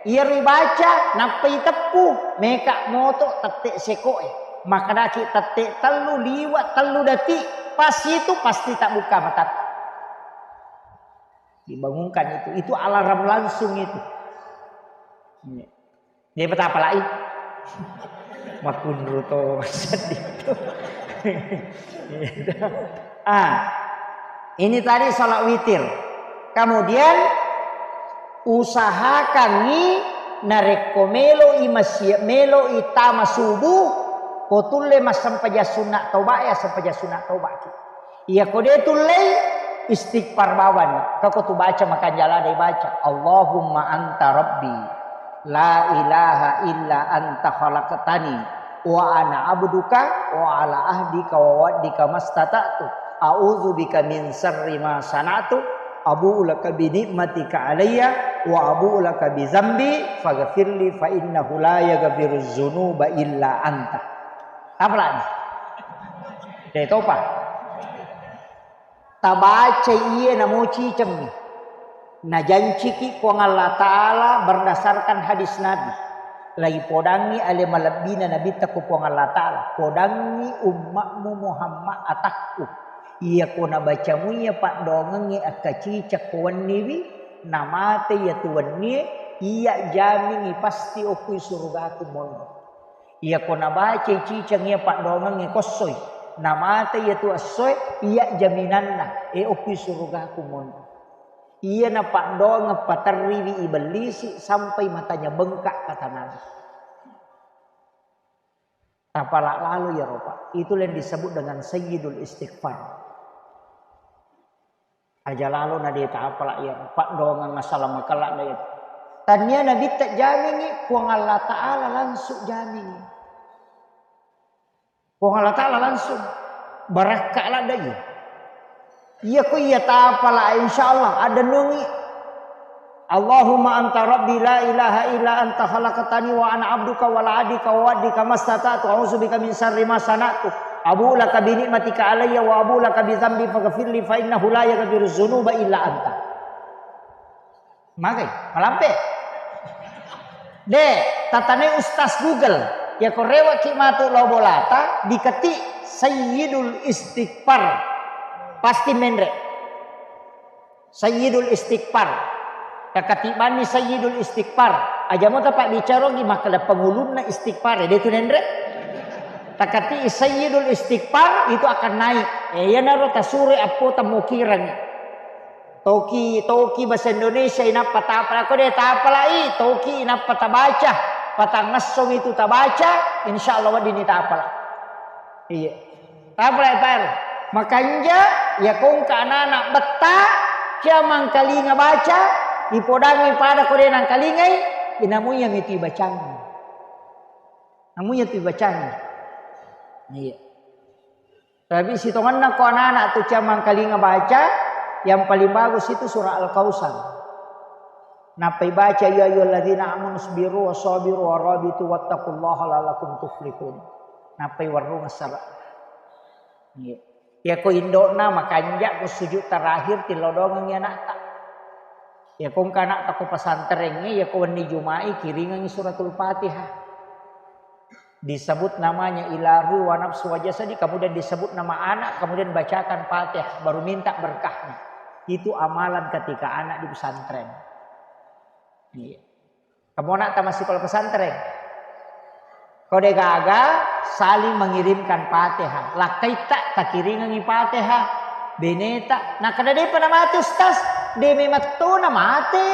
Iyaro ibaca, nappa iteppu, meka moto tette sekoe. Makkedaki tette tellu liwa tellu detik, pas itu pasti tabbuka matatta. Dibangunkan itu, itu alarm langsung itu. Iya. Dia betapa lai? Makunru to sedih to. Ah, ini tadi salat witir. Kemudian usahakangi narekko meloi masjid, meloi tama subuh, ko tulle massempajang sunna toba ya, sempajang sunna toba ki. Iya ko de tullei, istighfar bawani. Kako tu baca makanja lada ibaca, "Allahumma anta rabbi, la ilaha illa anta khalaqtani Wa ana abduka wa ala ahdika wa wa'dika mastata'tu. A'udzu bika min syarri ma sana'tu. Abu'u laka bi ni'matika alayya wa abu'u laka bi dzambi faghfirli fa innahu la yaghfiru dzunuba illa anta. Apa lagi? Detopa. Tabacai iye namo cicemmi. Najanciki Puang Allah Ta'ala berdasarkan hadis Nabi. Laipodangngi ale malebbina Nabitta ko Puang Allah Ta'ala. Podangngi ummakmu Muhammad atakku. Iyako nabacamu iya paddoangengnge akkaciceng ko wenniwi, namate iyatu wennie, iya jamingi pasti okkui surugaku monro. Iyako nabacai ciceng iya paddoangengnge kossoi, namate iyatu essoe, iya jaminanna, e okkui surugaku monro. Iyana paddoangeng paterriwi ibellisi sampai matanya bengkak, kata Nabi. Tapala lalo iyaro, Pak. Itulah yang disebut dengan sayyidul istighfar. Aja lalo na de tapala iya, paddoangeng asala makella de. Tania Nabitta jamingi, Puang Allah Ta'ala langsung jamingi. Puang Allah Ta'ala langsung barakka ladde iya. Iya ko iya tapala, insyaallah ada nungi. Allahumma anta rabbi la ilaha illa anta khalaqtani wa ana abduka wa ala ahdika wa wa'dika mastata'tu, a'udzubika min syarri ma sana'tu, abu'u laka bi ni'matika alayya wa abu'u laka bi dzambi faghfirli fa innahu la yaghfiru dzunuba illa anta. Magai, malampe. De, tatanai Ustaz Google. Iyako rewaki matu lao bolata, diketik Sayyidul Istighfar. Pasti menre. Sayyidul Istighfar. Takatibanni Sayyidul Istighfar. Aja mo tapabbicara ogi makkeda pengulunna istighfar, de tu nenre. Takati Sayyidul Istighfar itu akan naik. Eh, iyanaro tasure appo temmukireng. Toki, toki bahasa Indonesia inappa tapala, ko de tapalai, toki inappa tabaca, patangngesso itu tabaca, insyaallah weddinni tapala. Iya. Tapalai, Pak. Makanja, ya kongka anak-anak betta, cia mangkalinga baca, ipodangi pada ko de nangkalingai, inamu iya mitu ibacangi. Namu iya tu ibacangi. Iya. Tapi sitongenna ko anak-anak tu cia mangkalinga baca, yang paling bagus itu surah Al-Kautsar. Nappai baca, "Ya ayyuhalladzina amanu isbiru wa sabiru wa rabitu wattaqullaha la'allakum tuflihun." Nappai warrung sara. Iya. Iya ko indokna makanja ko sujud terakhir tilodongengi anakta. Iya ko engka anakta ko pesantrengnge, iya ko wenni Juma'i kiringengi suratul Fatihah. Disebut namanya ila ruhi wa nafsi wa jasadi, kemudian disebut nama anak, kemudian bacakan Fatihah, baru minta berkahnya. Itu amalan ketika anak di pesantren. Iya. Kamu anak tamat sekolah pesantren. Kau de gaga saling mengirimkan Fatihah. Lakkaitta takiringengi Fatihah. Beneta, nakada depa na mate Ustaz, de memang to na mate.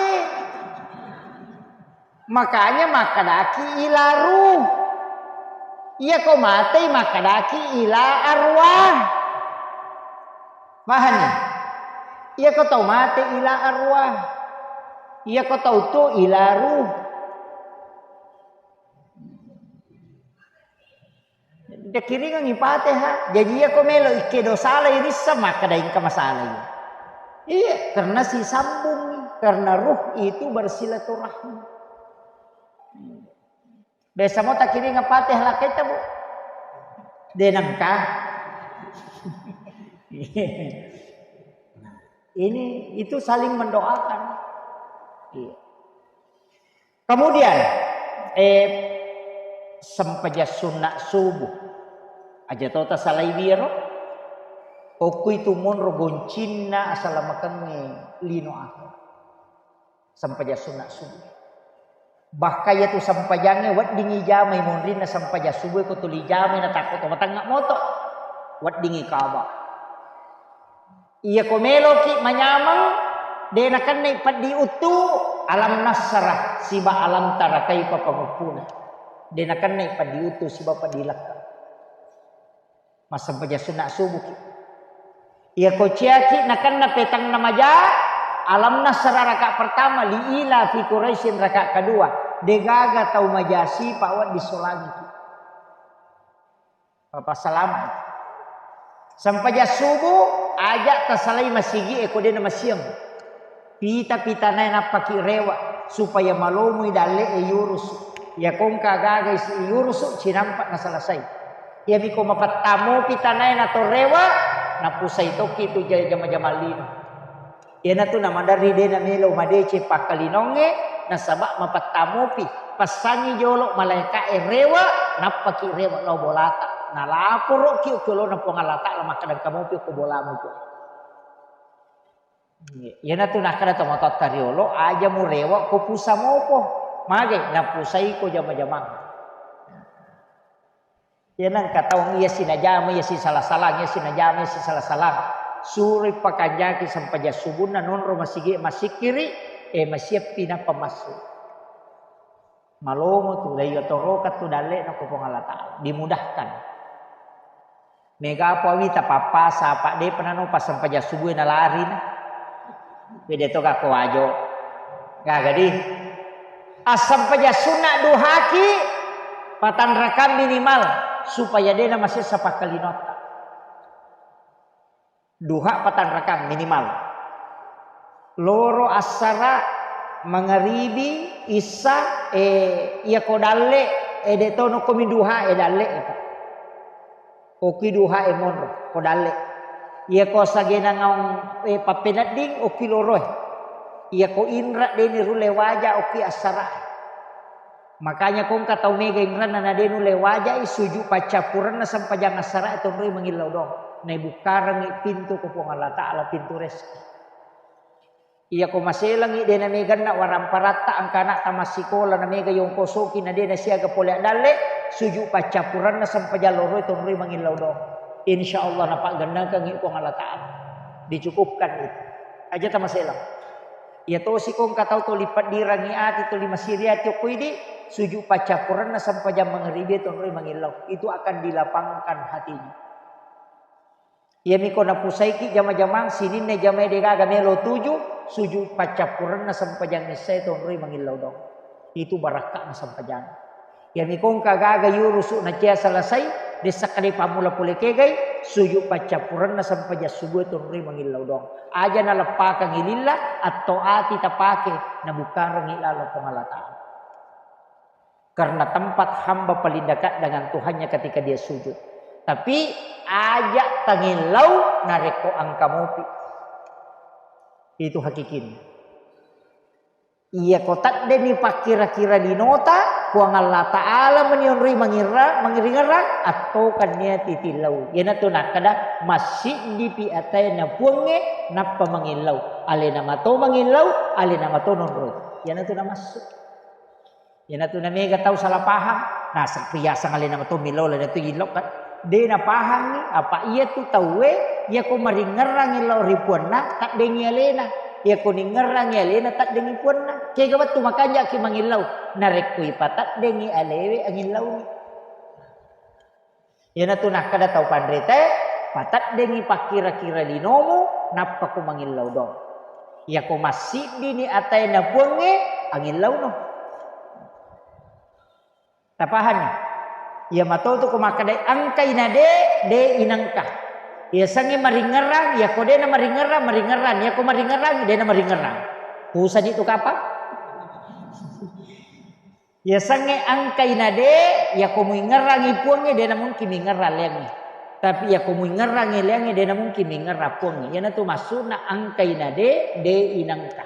Makanya makkedaki ila ruh. Iya ko matei makkedaki ila arwah. Pahani? Iya ko tau mate ila arwah. Iya ko tau tu ila ruh. Dikiringengi Fatihah. Jadi iya ko melo ikkedo salai rissa makkeda engka masalah iya. Iya, karena sisambung, karena ruh itu bersilaturahmi. Biasa mo takiringa Fatihah lakkaitta, Bu? De nengka. Nah, ini itu saling mendoakan. Iya. Kemudian, eh, sempajang sunna subuh. Aja to tasalai wiro. Okku itu monro goncinna asalamakengnge lino akhirat. Sempajang sunna subuh. Bahkan iyatu sempajangnge weddingngi jamai monrinna sempajang subuh ko tuli jamai na takko to matengnga moto. Weddingngi kaba. Iya ko meloki manyameng, de nakennai peddi uttu, alam nasrah siba alam tara kaifa panguppuna. De nakennai peddi uttu siba peddi lekka. Massempajang sunna subuhki. Iya ko ciaki nakenna petanna maja, alam nasrah raka pertama, li ila fi Quraisyin raka kedua. De gaga tau maja sipa wedding solangiki. Papassalama. Sempajang subuh, aja tasalai masigi e ko de' namasiang. Pita-pitanae nappaki rewa, supaya malomoi dalle e yurusu. Iya ko engka gaga isi yurusu, cinampa nasalasai. Iyami ko mapettamopi tanae nato rewa, napusai tokki tu jama-jama lino. Iyanatu namaderri de' namelo madeceng pakkalinongnge, nasaba mapettamopi. Passangi jolo malaeka'e rewa, nappaki rewa lao bolata. Nalaporoki okki olona Puang Allah Ta'ala makkeda engka mopi okko bolamu tu. Iyanatu nakkeda tomatoatta riolo, aja murewa ko pusa mopo. Mage, napusai ko jama-jamang. Iya nengka taung iya sinajama, iya sisala-salang, iya sinajama, iya sisala-salang. Suroi pakanjaki sempajang subunna nonro masigi massikkiri, eh, masiappi nappa massu. Malomo tu, daiya toroka tu dalle'na ko Puang Allah Ta'ala. Dimudahkan. Mega apa wita pappasa, apa de'pa nano pas sempajang subuh na lari na. Bede to gakko wajo. Gaga di. Assempajang sunna duhaki, patanrakang minimal, supaya de' namasessa pakkalinotta. Duha patanrakang minimal. Loro, assara, mangaribi, issa, eh, iya ko dalle, eh, de' tono komi duha, eh, dalle, eh, Pak. Okki duha e monro, ko dalle. Iya ko sagena ngaung, eh, pappenedding, okki loro e. Iya ko inra de' nirulle waja, okki assara. Makanya ko engka tau mega inranna na de' nulle waja i, suju paccappurenna sempajang assara e tonroi mangillau doang. Naibukkarengngi pintu ko Puang Allah Ta'ala, pintu rezeki. Iya ko maselangngi de' nameganna waramparatta, engka ana'ta massikola, namega yongkosoki, na de' nasiaga pole addalle, suju paccappurenna sempajang loroi tonroi mangillau doang. Insya Allah napaggennakengngi Puang Allah Ta'ala. Dicukupkan itu. Aja tamaselang. Iya tosi ko engka tau toli peddirangngi ati, toli masiri ati okko idi, suju paccappurenna sempajang mangaribi tonroi mangillau. Itu akan dilapangkan hatinya. Iyami ko napusaiki jama-jamang, sininna jamae de' gaga melo tuju, suju paccappurenna sempajang issae tonroi mangillau doang. Itu barakka'na sempajang. Iyami ko engka gaga yurusu nacia selesai, de' sakka de' pammula pole kegai, suju paccappurenna sempajang subuh tonroi mangillau doang. Aja naleppakangngi lilla, atto ati tapake, nabukkarengngi laleng Puang Allah Ta'ala. Karena tempat hamba paling dekat dengan Tuhannya ketika dia sujud. Tapi aja tangillau narekko engka mopi. Itu hakikinna. Iya ko teddenni pakkira-kira linota, Puang Allah Ta'ala menionroi mangirra, mangiringerang, attokan nia titillau. Iyanatu nakkeda, massiddipi ataena Puangnge, nappa mangillau. Alena mato mangillau, alena mato nonroi. Iyanatu namassu. Iyanatu namega tau salah paham. Nah, sa-, riaseng alena mato millau, alena tu illau kan. De' napahangngi, apa iyatu tauwe, iyako maringngerangngi lao ri puanna, taddengngi alena. Iyako ningngerangngi alena, taddengngi puanna. Kega wettu makanjaki mangillau. Narekko ipataddengngi alewe, angillauwi. Iyanatu nakkeda tau panritae, pateddengngi pakkira-kira linomu, nappako mangillau doang. Iyako massiddini ataena Puangnge, angillauno. Tapahanni? Iya matotu ko makkedai engkai na de, de inengka. Iyasengnge maringngerang, iyako de na maringngerang, maringngerang. Iyako maringngerang, de na maringngerang. Pusani tu kapang? Iyasengnge engkai na de, iyako muingngerangngi Puangnge, de na mungkin muingngerang leangnge. Tapi iyako muingngerangngi leangnge, de na mungkin muingngerang Puangnge. Iyanatu maksudna engkai na de, de inengka.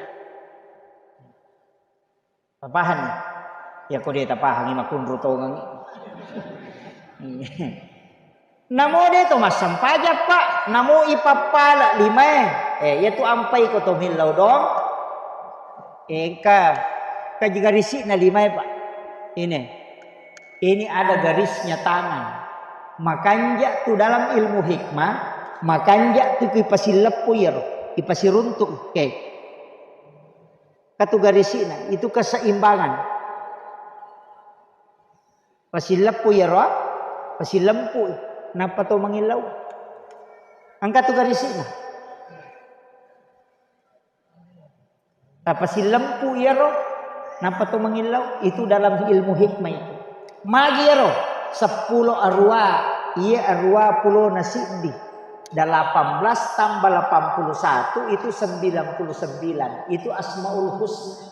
Tapahanni? Iyako de tapahangngi, makkunru tongengngi. Namo de to massempajang, Pak, namo ipappala limae. Eh, iyatu ampai ko to millau doang. Eh, engka, engka garisi'na limae, Pak. Ini. Ini ada garisnya tangan. Makanja tu dalam ilmu hikmah, makanja tu ipasileppo iyaro, ipasiruntu. Oke. Katu garisi'na, itu keseimbangan. Pasileppu iyaro, pasilempu, nappa to mangillau. Engka tu garisi'na. Tapasilempu iyaro, nappa to mangillau. Itu dalam ilmu hikmah itu. Magi iyaro, seppulo arua. Iya, dua puluh na siddi. Delapan belas tambah delapan puluh satu itu sembilan puluh sembilan. Itu Asmaul Husna.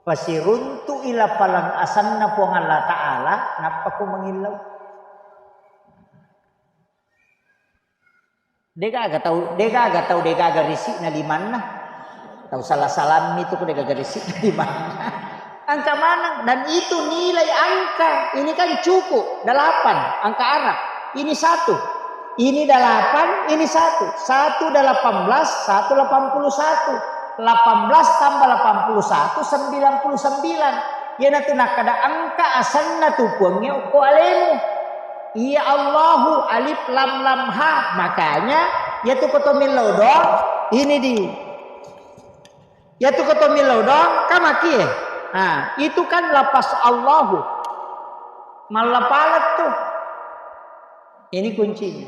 Pasiruntu'i lapaleng asenna Puang Allah Ta'ala, nappa ko mangillau. Degaga tau, degaga tau, degaga risi'na limanna. Tau salah-salammi tu ko degaga risi'na limanna. Angka maneng, dan itu nilai angka. Ini kan cukup, delapan, angka Arab. Ini satu. Ini delapan, ini satu. Satu delapan belas, satu delapan puluh satu. Delapan belas tambah delapan puluh satu, sembilan puluh sembilan. Iyanatu nakkeda engka asenna tu Puangnge okko alemu. Iya Allahu, alif lam lam ha. Makanya, iyatu ko to millau doang, ini di. Iyatu ko to millau doang, kan makie. Nah, itu kan lapas Allahu. Mallapaleng tu. Ini kuncinya.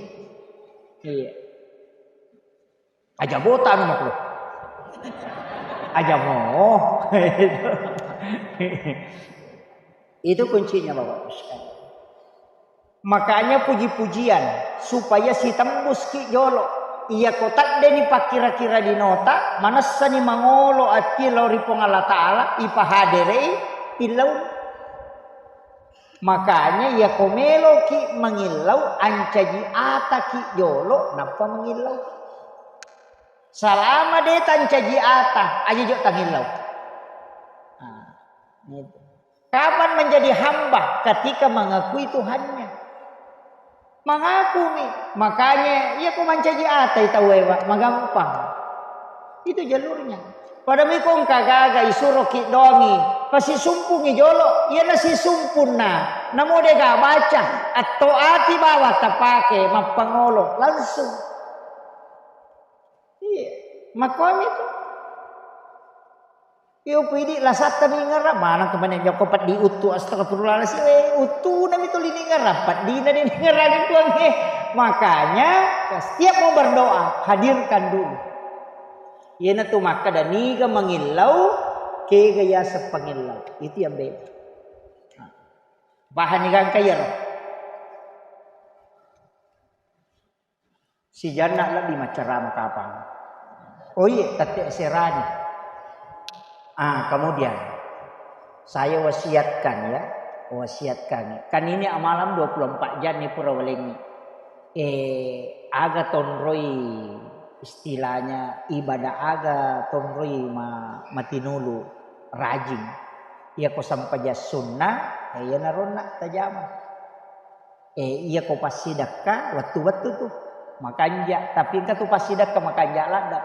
Iya. Aja bota anu makro. Aja mo. Itu kuncinya, Bapak Ibu sekalian. Makanya puji-pujian supaya sitembus ki jolo. Iya ko teddeni pakkira-kira dinota, manessani mangolo ati lao ri Puang Allah Ta'ala, ipahaderei, pillau. Makanya iya ko meloki mangillau, ancaji ataki jolo, nappa mangillau. Salama de tancaji ata, aja jo tangillau. Nah, gitu. Kapan menjadi hamba? Ketika mengakui Tuhannya. Mengakumi. Makanya, iya ko mancaji atai tauwe, Pak, magampang. Itu jalurnya. Pada miko engka gaga isuroki doangi, pasisumpungi jolo, iya nasisumpunna, namo dega baca, atto ati bawang tapake, mappangolo, langsung. Iya, makkomi tu. Iyo pidi lasatta ningerang, maneng kemana nyoko peddi uttu, astagfirullahaladzim, eh, uttu nami tuli ningerang, peddina di ningerang Puang, eh. Makanya, setiap mau berdoa, hadirkan dulu. Iyanatu makkeda niga mangillau, kega yaseng pangillau. Itu yang beda. Pahani gangka iyaro? Sijanna lebbi maccarama kapang. Oh iya, tette serani. Ah, kemudian saya wasiatkan ya, wasiatkan. Kan ini amalam dua puluh empat jam nih pura walengi. Eh, aga tonroi istilahnya ibadah aga tonroi ma-, matinulu rajin. Iya ko sampajang sunna, eh, iya naronna tajama. Eh, iya ko passidekka, wettu-wettu tu. Makanja, tapi engka tu passidekka makanja ladde.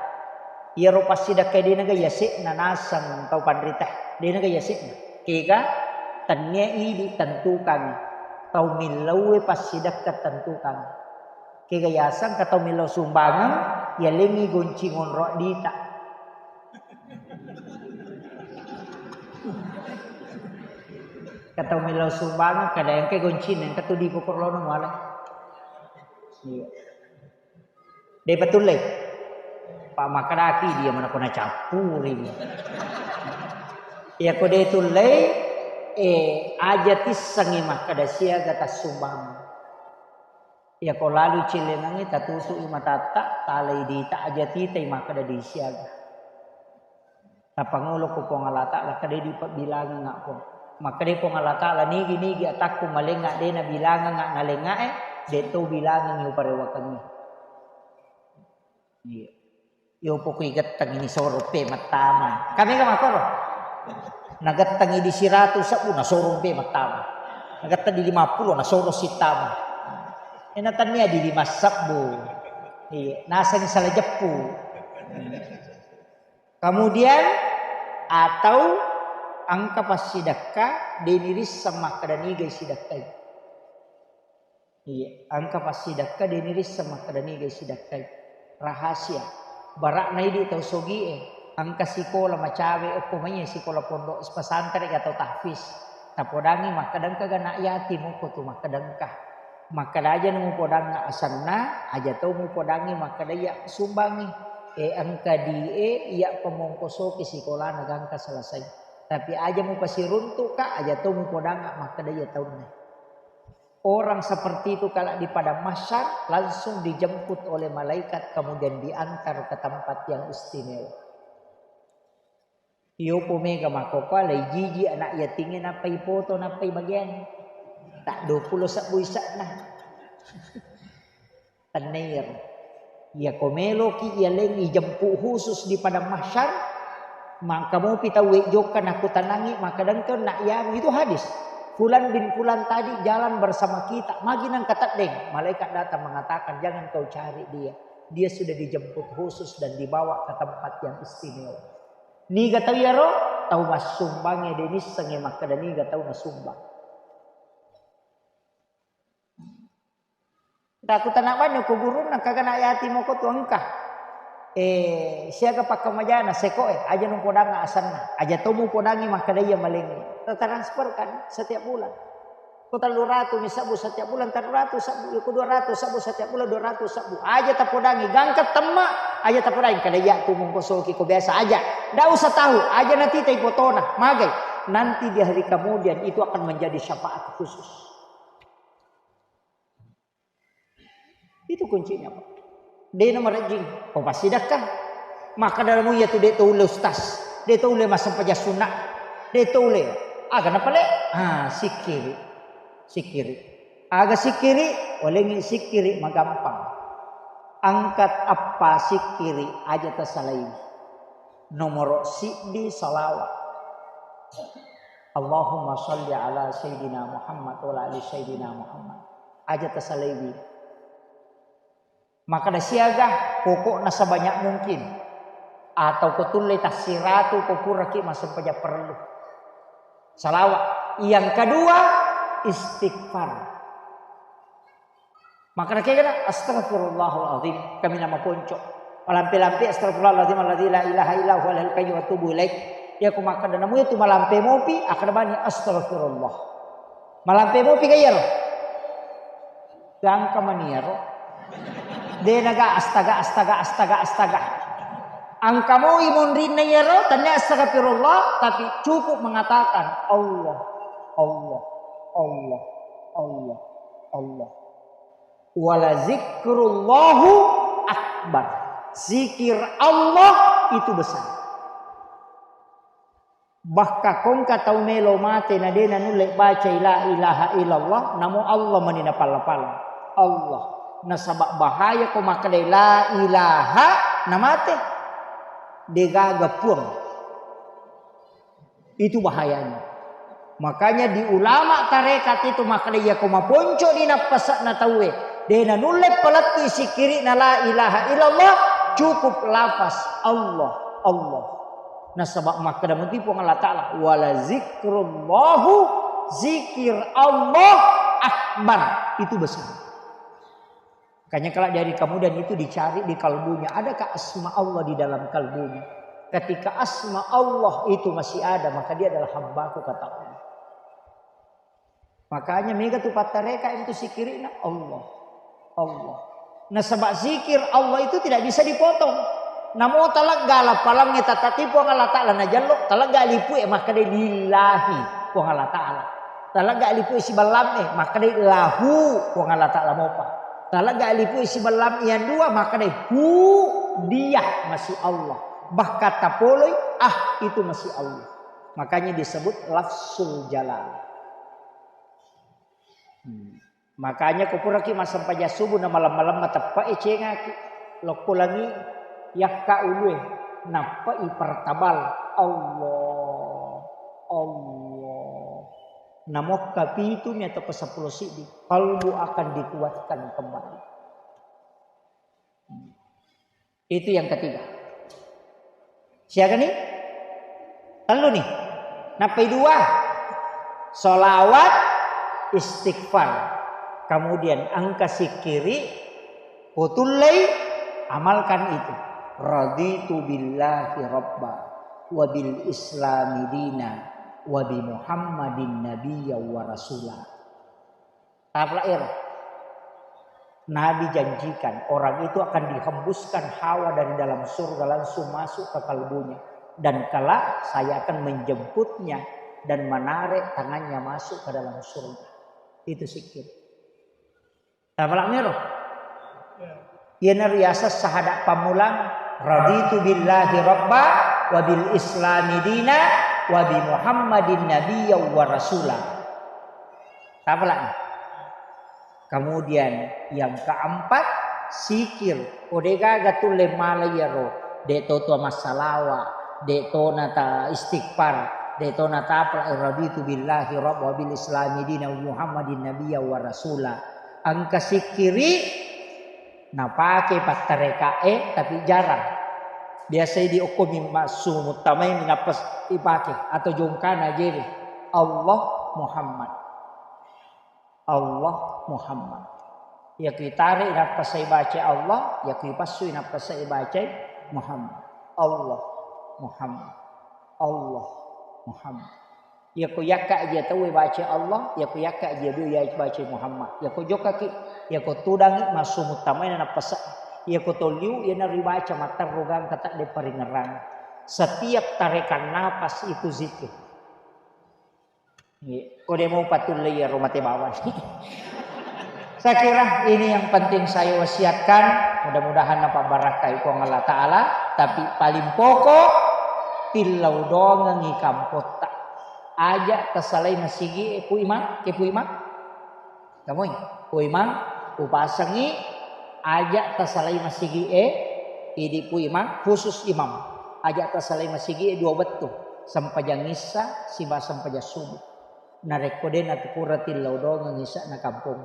Iyaro passidekka de naga yase'na naseng tau panrita. De naga yase'na. Kega, tennia idi tentukan. Tau millauwe passidekka tentukan. Kega yaseng ka tau millau sumbangeng, yalengngi gonci ngonro dita. Ka tau millau sumbangeng, kada engka goncina, engka tu di kokor lono muala. Iya. De patullei. Pak makadaki dia mana kona cappuri. Iya ko de tullei, eh, aja tissengi makkada siaga tassumbangeng. Iyako lalui cilengengnge, tatutu'i matatta, talai dita, aja titai makkeda dui siaga. Tapangolo ko Puang Allah Ta'ala, kedai dipabbilangengnga ko. Makkedai Puang Allah Ta'ala, nigi-nigi atakku malengnga de nabilangengnga nalengngae, de to bilangengngi uparewakengngi. Iya. Yo pokoi getteng ini soro pe mattama. Kami ga makoro. Nagetteng di siratu sebbu nasoro pe mattama. Nagetteng di lima puluh nasoro sittama. Ena tania di lima sebbu. Iya, naseng salah jeppu. Kemudian atau engka passidekka de nirisseng makkeda niga isidekkai. Iya, engka passidekka de nirisseng makkeda niga isidekkai. Rahasia. Bara'na idi tau sogie, engka sikola macawe okko maiye sikola pondok pesantren atau tahfiz. Tapodangi makkeda engka ga anak yatim okko tu makkeda engka. Makkeda aja mupodangnga asenna, aja to mupodangngi makkeda iya sumbangi. Eh, engka die iya pamongkosoki sikolana gangka selesai. Tapi aja mupasiruntukka, aja to mupodangnga makkeda iya taunna. Orang seperti itu kalau di padang mahsyar langsung dijemput oleh malaikat, kemudian diantar ke tempat yang istimewa. Iyo po mega makkokkoe, alai jiji anak yatingnge nappai poto, nappai bagian. Tak dua puluh sebbu isa'na. Tenneiro. Iya ko meloki iya leng ijempu khusus di padang mahsyar, maka mopi tauwe jokka nakutanangi, maka dengke nak yamu itu hadis. Fulan bin Fulan tadi jalan bersama kita, magi nang kateddeng. Malaikat datang mengatakan, "Jangan kau cari dia. Dia sudah dijemput khusus dan dibawa ke tempat yang istimewa." Niga tau iyaro? Tau massumbangnge, de nissengnge makkeda niga tau nasumbang. Takutana banni ko gurunna, kagana yati moko tu engka. Eh, siaga pakkamajana, sekoe, aja nupodangnga asenna. Aja to mupodangngi makkeda iya malengngi. Tertransfer kan setiap bulan. Ko tellu ratu mi sebbu setiap bulan, tellu ratu sebbu, ko dua ratu sebbu setiap bulan, dua ratu sebbu. Aja tapodangngi, gangka temma, aja tapodangngi, kada iya tu mungko soki ko biasa aja. Ndak usah tahu, aja natitai fotona, magai. Nanti di hari kemudian itu akan menjadi syafaat khusus. Itu kuncinya, Pak. De na marejjing, oh, pasti dakka. Maka dalam iya tu de to ulle ustaz, de to ulle massempajang sunna, de to ulle. Aga napale? Ah, sikiri. Sikiri. Aga sikiri? Walengi sikiri magampang. Angkat appa sikiri aja tasalai. Nomoro siddi salawat. Allahumma salli ala Sayyidina Muhammad wa ala ali Sayyidina Muhammad. Aja tasalaiwi. Makkeda siaga, pokokna sebanyak mungkin. Atau ko tulle tassiratu ko puraki massempajang parellu. Salawat. Yang kedua, istighfar. Makkeda kegana, "Astaghfirullahal azim." Kami nama ponco. Malampe-lampe, "Astaghfirullahal azim alladzi la ilaha illa huwal hayyul qayyum wa atubu ilaih." Iya ko makkeda namu itu malampe mopi, akkeda bani, "Astaghfirullah." Malampe mopi ga iyaro? Gangka mani iyaro. De naga astaga, astaga, astaga, astaga. Angka moi monrinna iyaro, tania astagfirullah, tapi cukup mengatakan, "Allah, Allah, Allah, Allah, Allah." Wala zikrullahu akbar. Zikir Allah itu besar. Bahkan ko engka tau melo mate na de nanulle bacai la ilaha illallah, namo Allah mani napalla-palla. Allah. Nasaba bahaya ko makkedai la ilaha namate. Degaga puang. Itu bahayanya. Makanya di ulama tarekat itu makkedai iya ko maponco di nappase'na tauwe. De nanulle palettui sikiri'na la ilaha illallah, cukup lafaz Allah, Allah. Nasaba makkeda muti Puang Allah Ta'ala, "Wala zikrullahu, zikir Allah akbar." Itu besar. Makanya kalau dari kemudian itu dicari di kalbunya, adakah asma Allah di dalam kalbunya? Ketika asma Allah itu masih ada, maka dia adalah hambaku, kata Allah. Makanya mega tu pattareka itu sikirina Allah. Allah. Nasaba zikir Allah itu tidak bisa dipotong. Namo talegga lappalangnge tatati Puang Allah Ta'ala najallo, talegga lipue makkeda lillahi Puang Allah Ta'ala. Talegga lipue siballamme makkeda lahu Puang Allah Ta'ala mopa. Talegga lipue siballam yang dua makkeda hu dia masih Allah. Bahkan tapoloi ah itu masih Allah. Makanya disebut lafzul jalal. Hmm. Makanya ko puraki massempajang subuh na malam-malam mateppe'i cengaki. Lokko langi yakka ulue. Nappai pertabal. Allah. Allah. Namokka pitu mi atau ke sepuluh siddi. Kalbu akan dikuatkan kembali. Itu yang ketiga. Siaga nih? Tellu nih. Nappai dua. Salawat, istighfar. Kemudian engka sikiri, potullei, amalkan itu. Raditu billahi rabba, wa bil islami dina, wa bi Muhammadin nabiyya wa rasula. Tapala'ero. Nabi janjikan orang itu akan dihembuskan hawa dari dalam surga langsung masuk ke kalbunya. Dan kelak saya akan menjemputnya dan menarik tangannya masuk ke dalam surga. Itu sikir. Tapala'mi ro? Iyana riaseng sahada pammulang, "Raditu billahi rabba, wa bil islami dina, wa bi Muhammadin nabiyya wa rasula." Tapala'mi. Kemudian yang keempat, zikir. Ko degaga tulle mala iyaro, de to tu massalawa, de to na ta istighfar, de to na tapala, "Raditu billahi rabba, wa bil islami dina, wa Muhammadin nabiyya wa rasula." Engka sikkiri napake pattarekae, tapi jarang. Biasai di okko mi massu muttamai minappas ipake atau jongkana jewe. Allah Muhammad. Allah Muhammad. Iya ku itare inappa sai baca Allah, iya ku ipassu inappa sai baca Muhammad. Allah Muhammad. Allah Muhammad. Iya ku yakka aja tau baca Allah, iya ku yakka aja dua ya baca Muhammad. Iya ku jokka ki, iya ku tudangi massu muttamai na napasa. Iya ku toliu iya na ribaca matarrugang kata de paringerang. Setiap tarekan napas itu zikir. Iya. Ko de mau patulle iyaro mate bawang. Saya kira ini yang penting saya wasiatkan. Mudah-mudahan napabarakai Puang Allah Ta'ala. Tapi paling pokok, tillau dongengi kampotta. Aja tasalai masigi e Pu Imang, ke Pu Imang. Kamui, Pu Imang, upasengi, aja tasalai masigi e, idi Pu Imang, khusus imam. Aja tasalai masigi e dua wettu, sempajang issa siba sempajang subuh. Narekko de napura tillau dongeng isa'na kampong.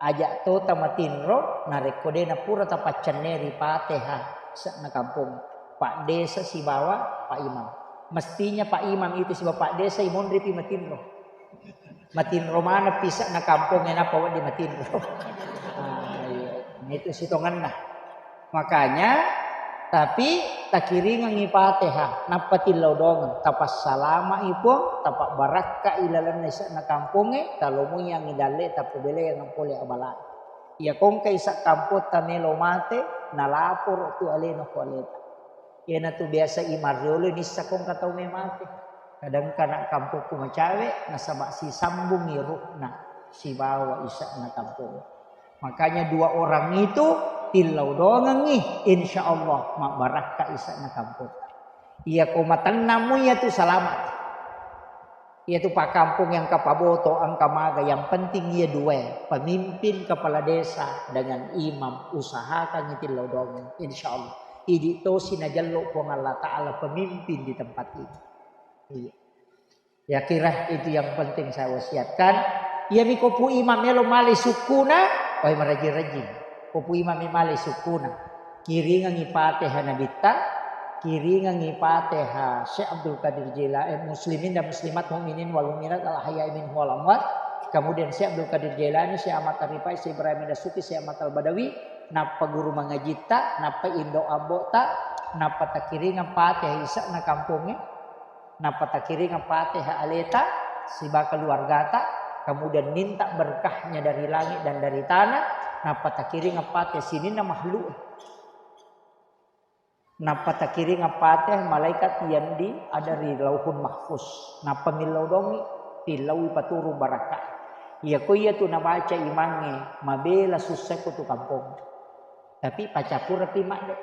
Aja to tamatinro, narekko de napura tapaccenneri Pateha isa'na kampong. Pak Desa sibawa Pak Imam. Mestinya Pak Imam itu sibawa Pak Desa imonripi matinro. Matinro maneng pisa'na kampong e nappa wedding matinro. Ah, iya. Itu sitongenna. Makanya, tapi takiringengi Pateha, nappa tillau dongeng, tapassalama'i Puang, tapabbarakka'i lalenna isa'na kampongnge, talomoiyangi dalle, tapabeleang pole abala. Iya kongka isa kampotta melo mate, nalaporo tu alena ko aleta. Iyanatu biasa imang riolo nissa kongka tau me mate. Kadang kana kampokku macawe, nasaba sisambungi ruhna sibawa isa'na kampong. Makanya dua orang itu tillau dongengi, insya Allah mabbarakka isa'na kampong. Iya ko matennammu iya tu salamat. Iya tu pakkampong yang kapaboto, angka maga, yang penting iya dua, pemimpin kepala desa dengan imam, usahakan tillau dongeng, insya Allah. Idi tosi najello Puang Allah Ta'ala pemimpin di tempat ini. Iya. Ya kira itu yang penting saya wasiatkan. Iya mi ko Pu Imam melo male sukkuna, wai marajing-rajing. Ko Pu Imam mi male sukkuna. Kiringengi Pateha Nabitta, kiringengi Pateha Syekh Abdul Qadir Jailani, eh, muslimin dan muslimat, mukminin wal mukminat, al ahya'i minhum wal amwat. Kemudian Syekh Abdul Qadir Jailani, Syekh Ahmad Arifai, Syekh Ibrahim Dasuki, Syekh Ahmad Al Badawi, nappa guru mangajitta, nappa indo ambo'ta, nappa takiringeng Pateha isa'na kampongnge. Nappa takiringeng Pateha aleta siba keluargata, kemudian minta berkahnya dari langit dan dari tanah, nappa takiringeng Pateha sininna makhluk. Nappa takiringeng Pateha malaikat yang di ada ri Lauhun Mahfuz. Nappa millau dongi, tillaui paturung barakka. Iya ko iya tu nabaca imangnge, mabela sussa ko tu kampong. Tapi pacappureppi madde.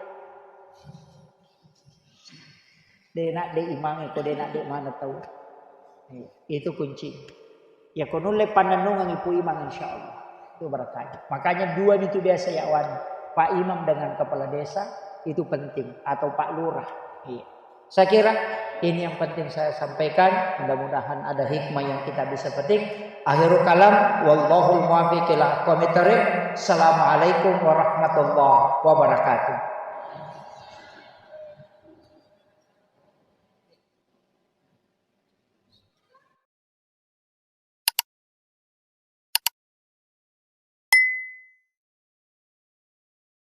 De nadde imangnge ko de nadde maneng tau. Iya, itu kunci. Ya ko nulle pannennungengi Pu Imang, insya Allah. Itu berkahnya. Makanya dua itu biasa ya wan. Pak Imam dengan kepala desa itu penting atau Pak Lurah. Iya. Saya kira ini yang penting saya sampaikan. Mudah-mudahan ada hikmah yang kita bisa petik. Akhirul kalam, wallahul muwaffiq ila aqwamit thariq. Assalamualaikum warahmatullahi wabarakatuh.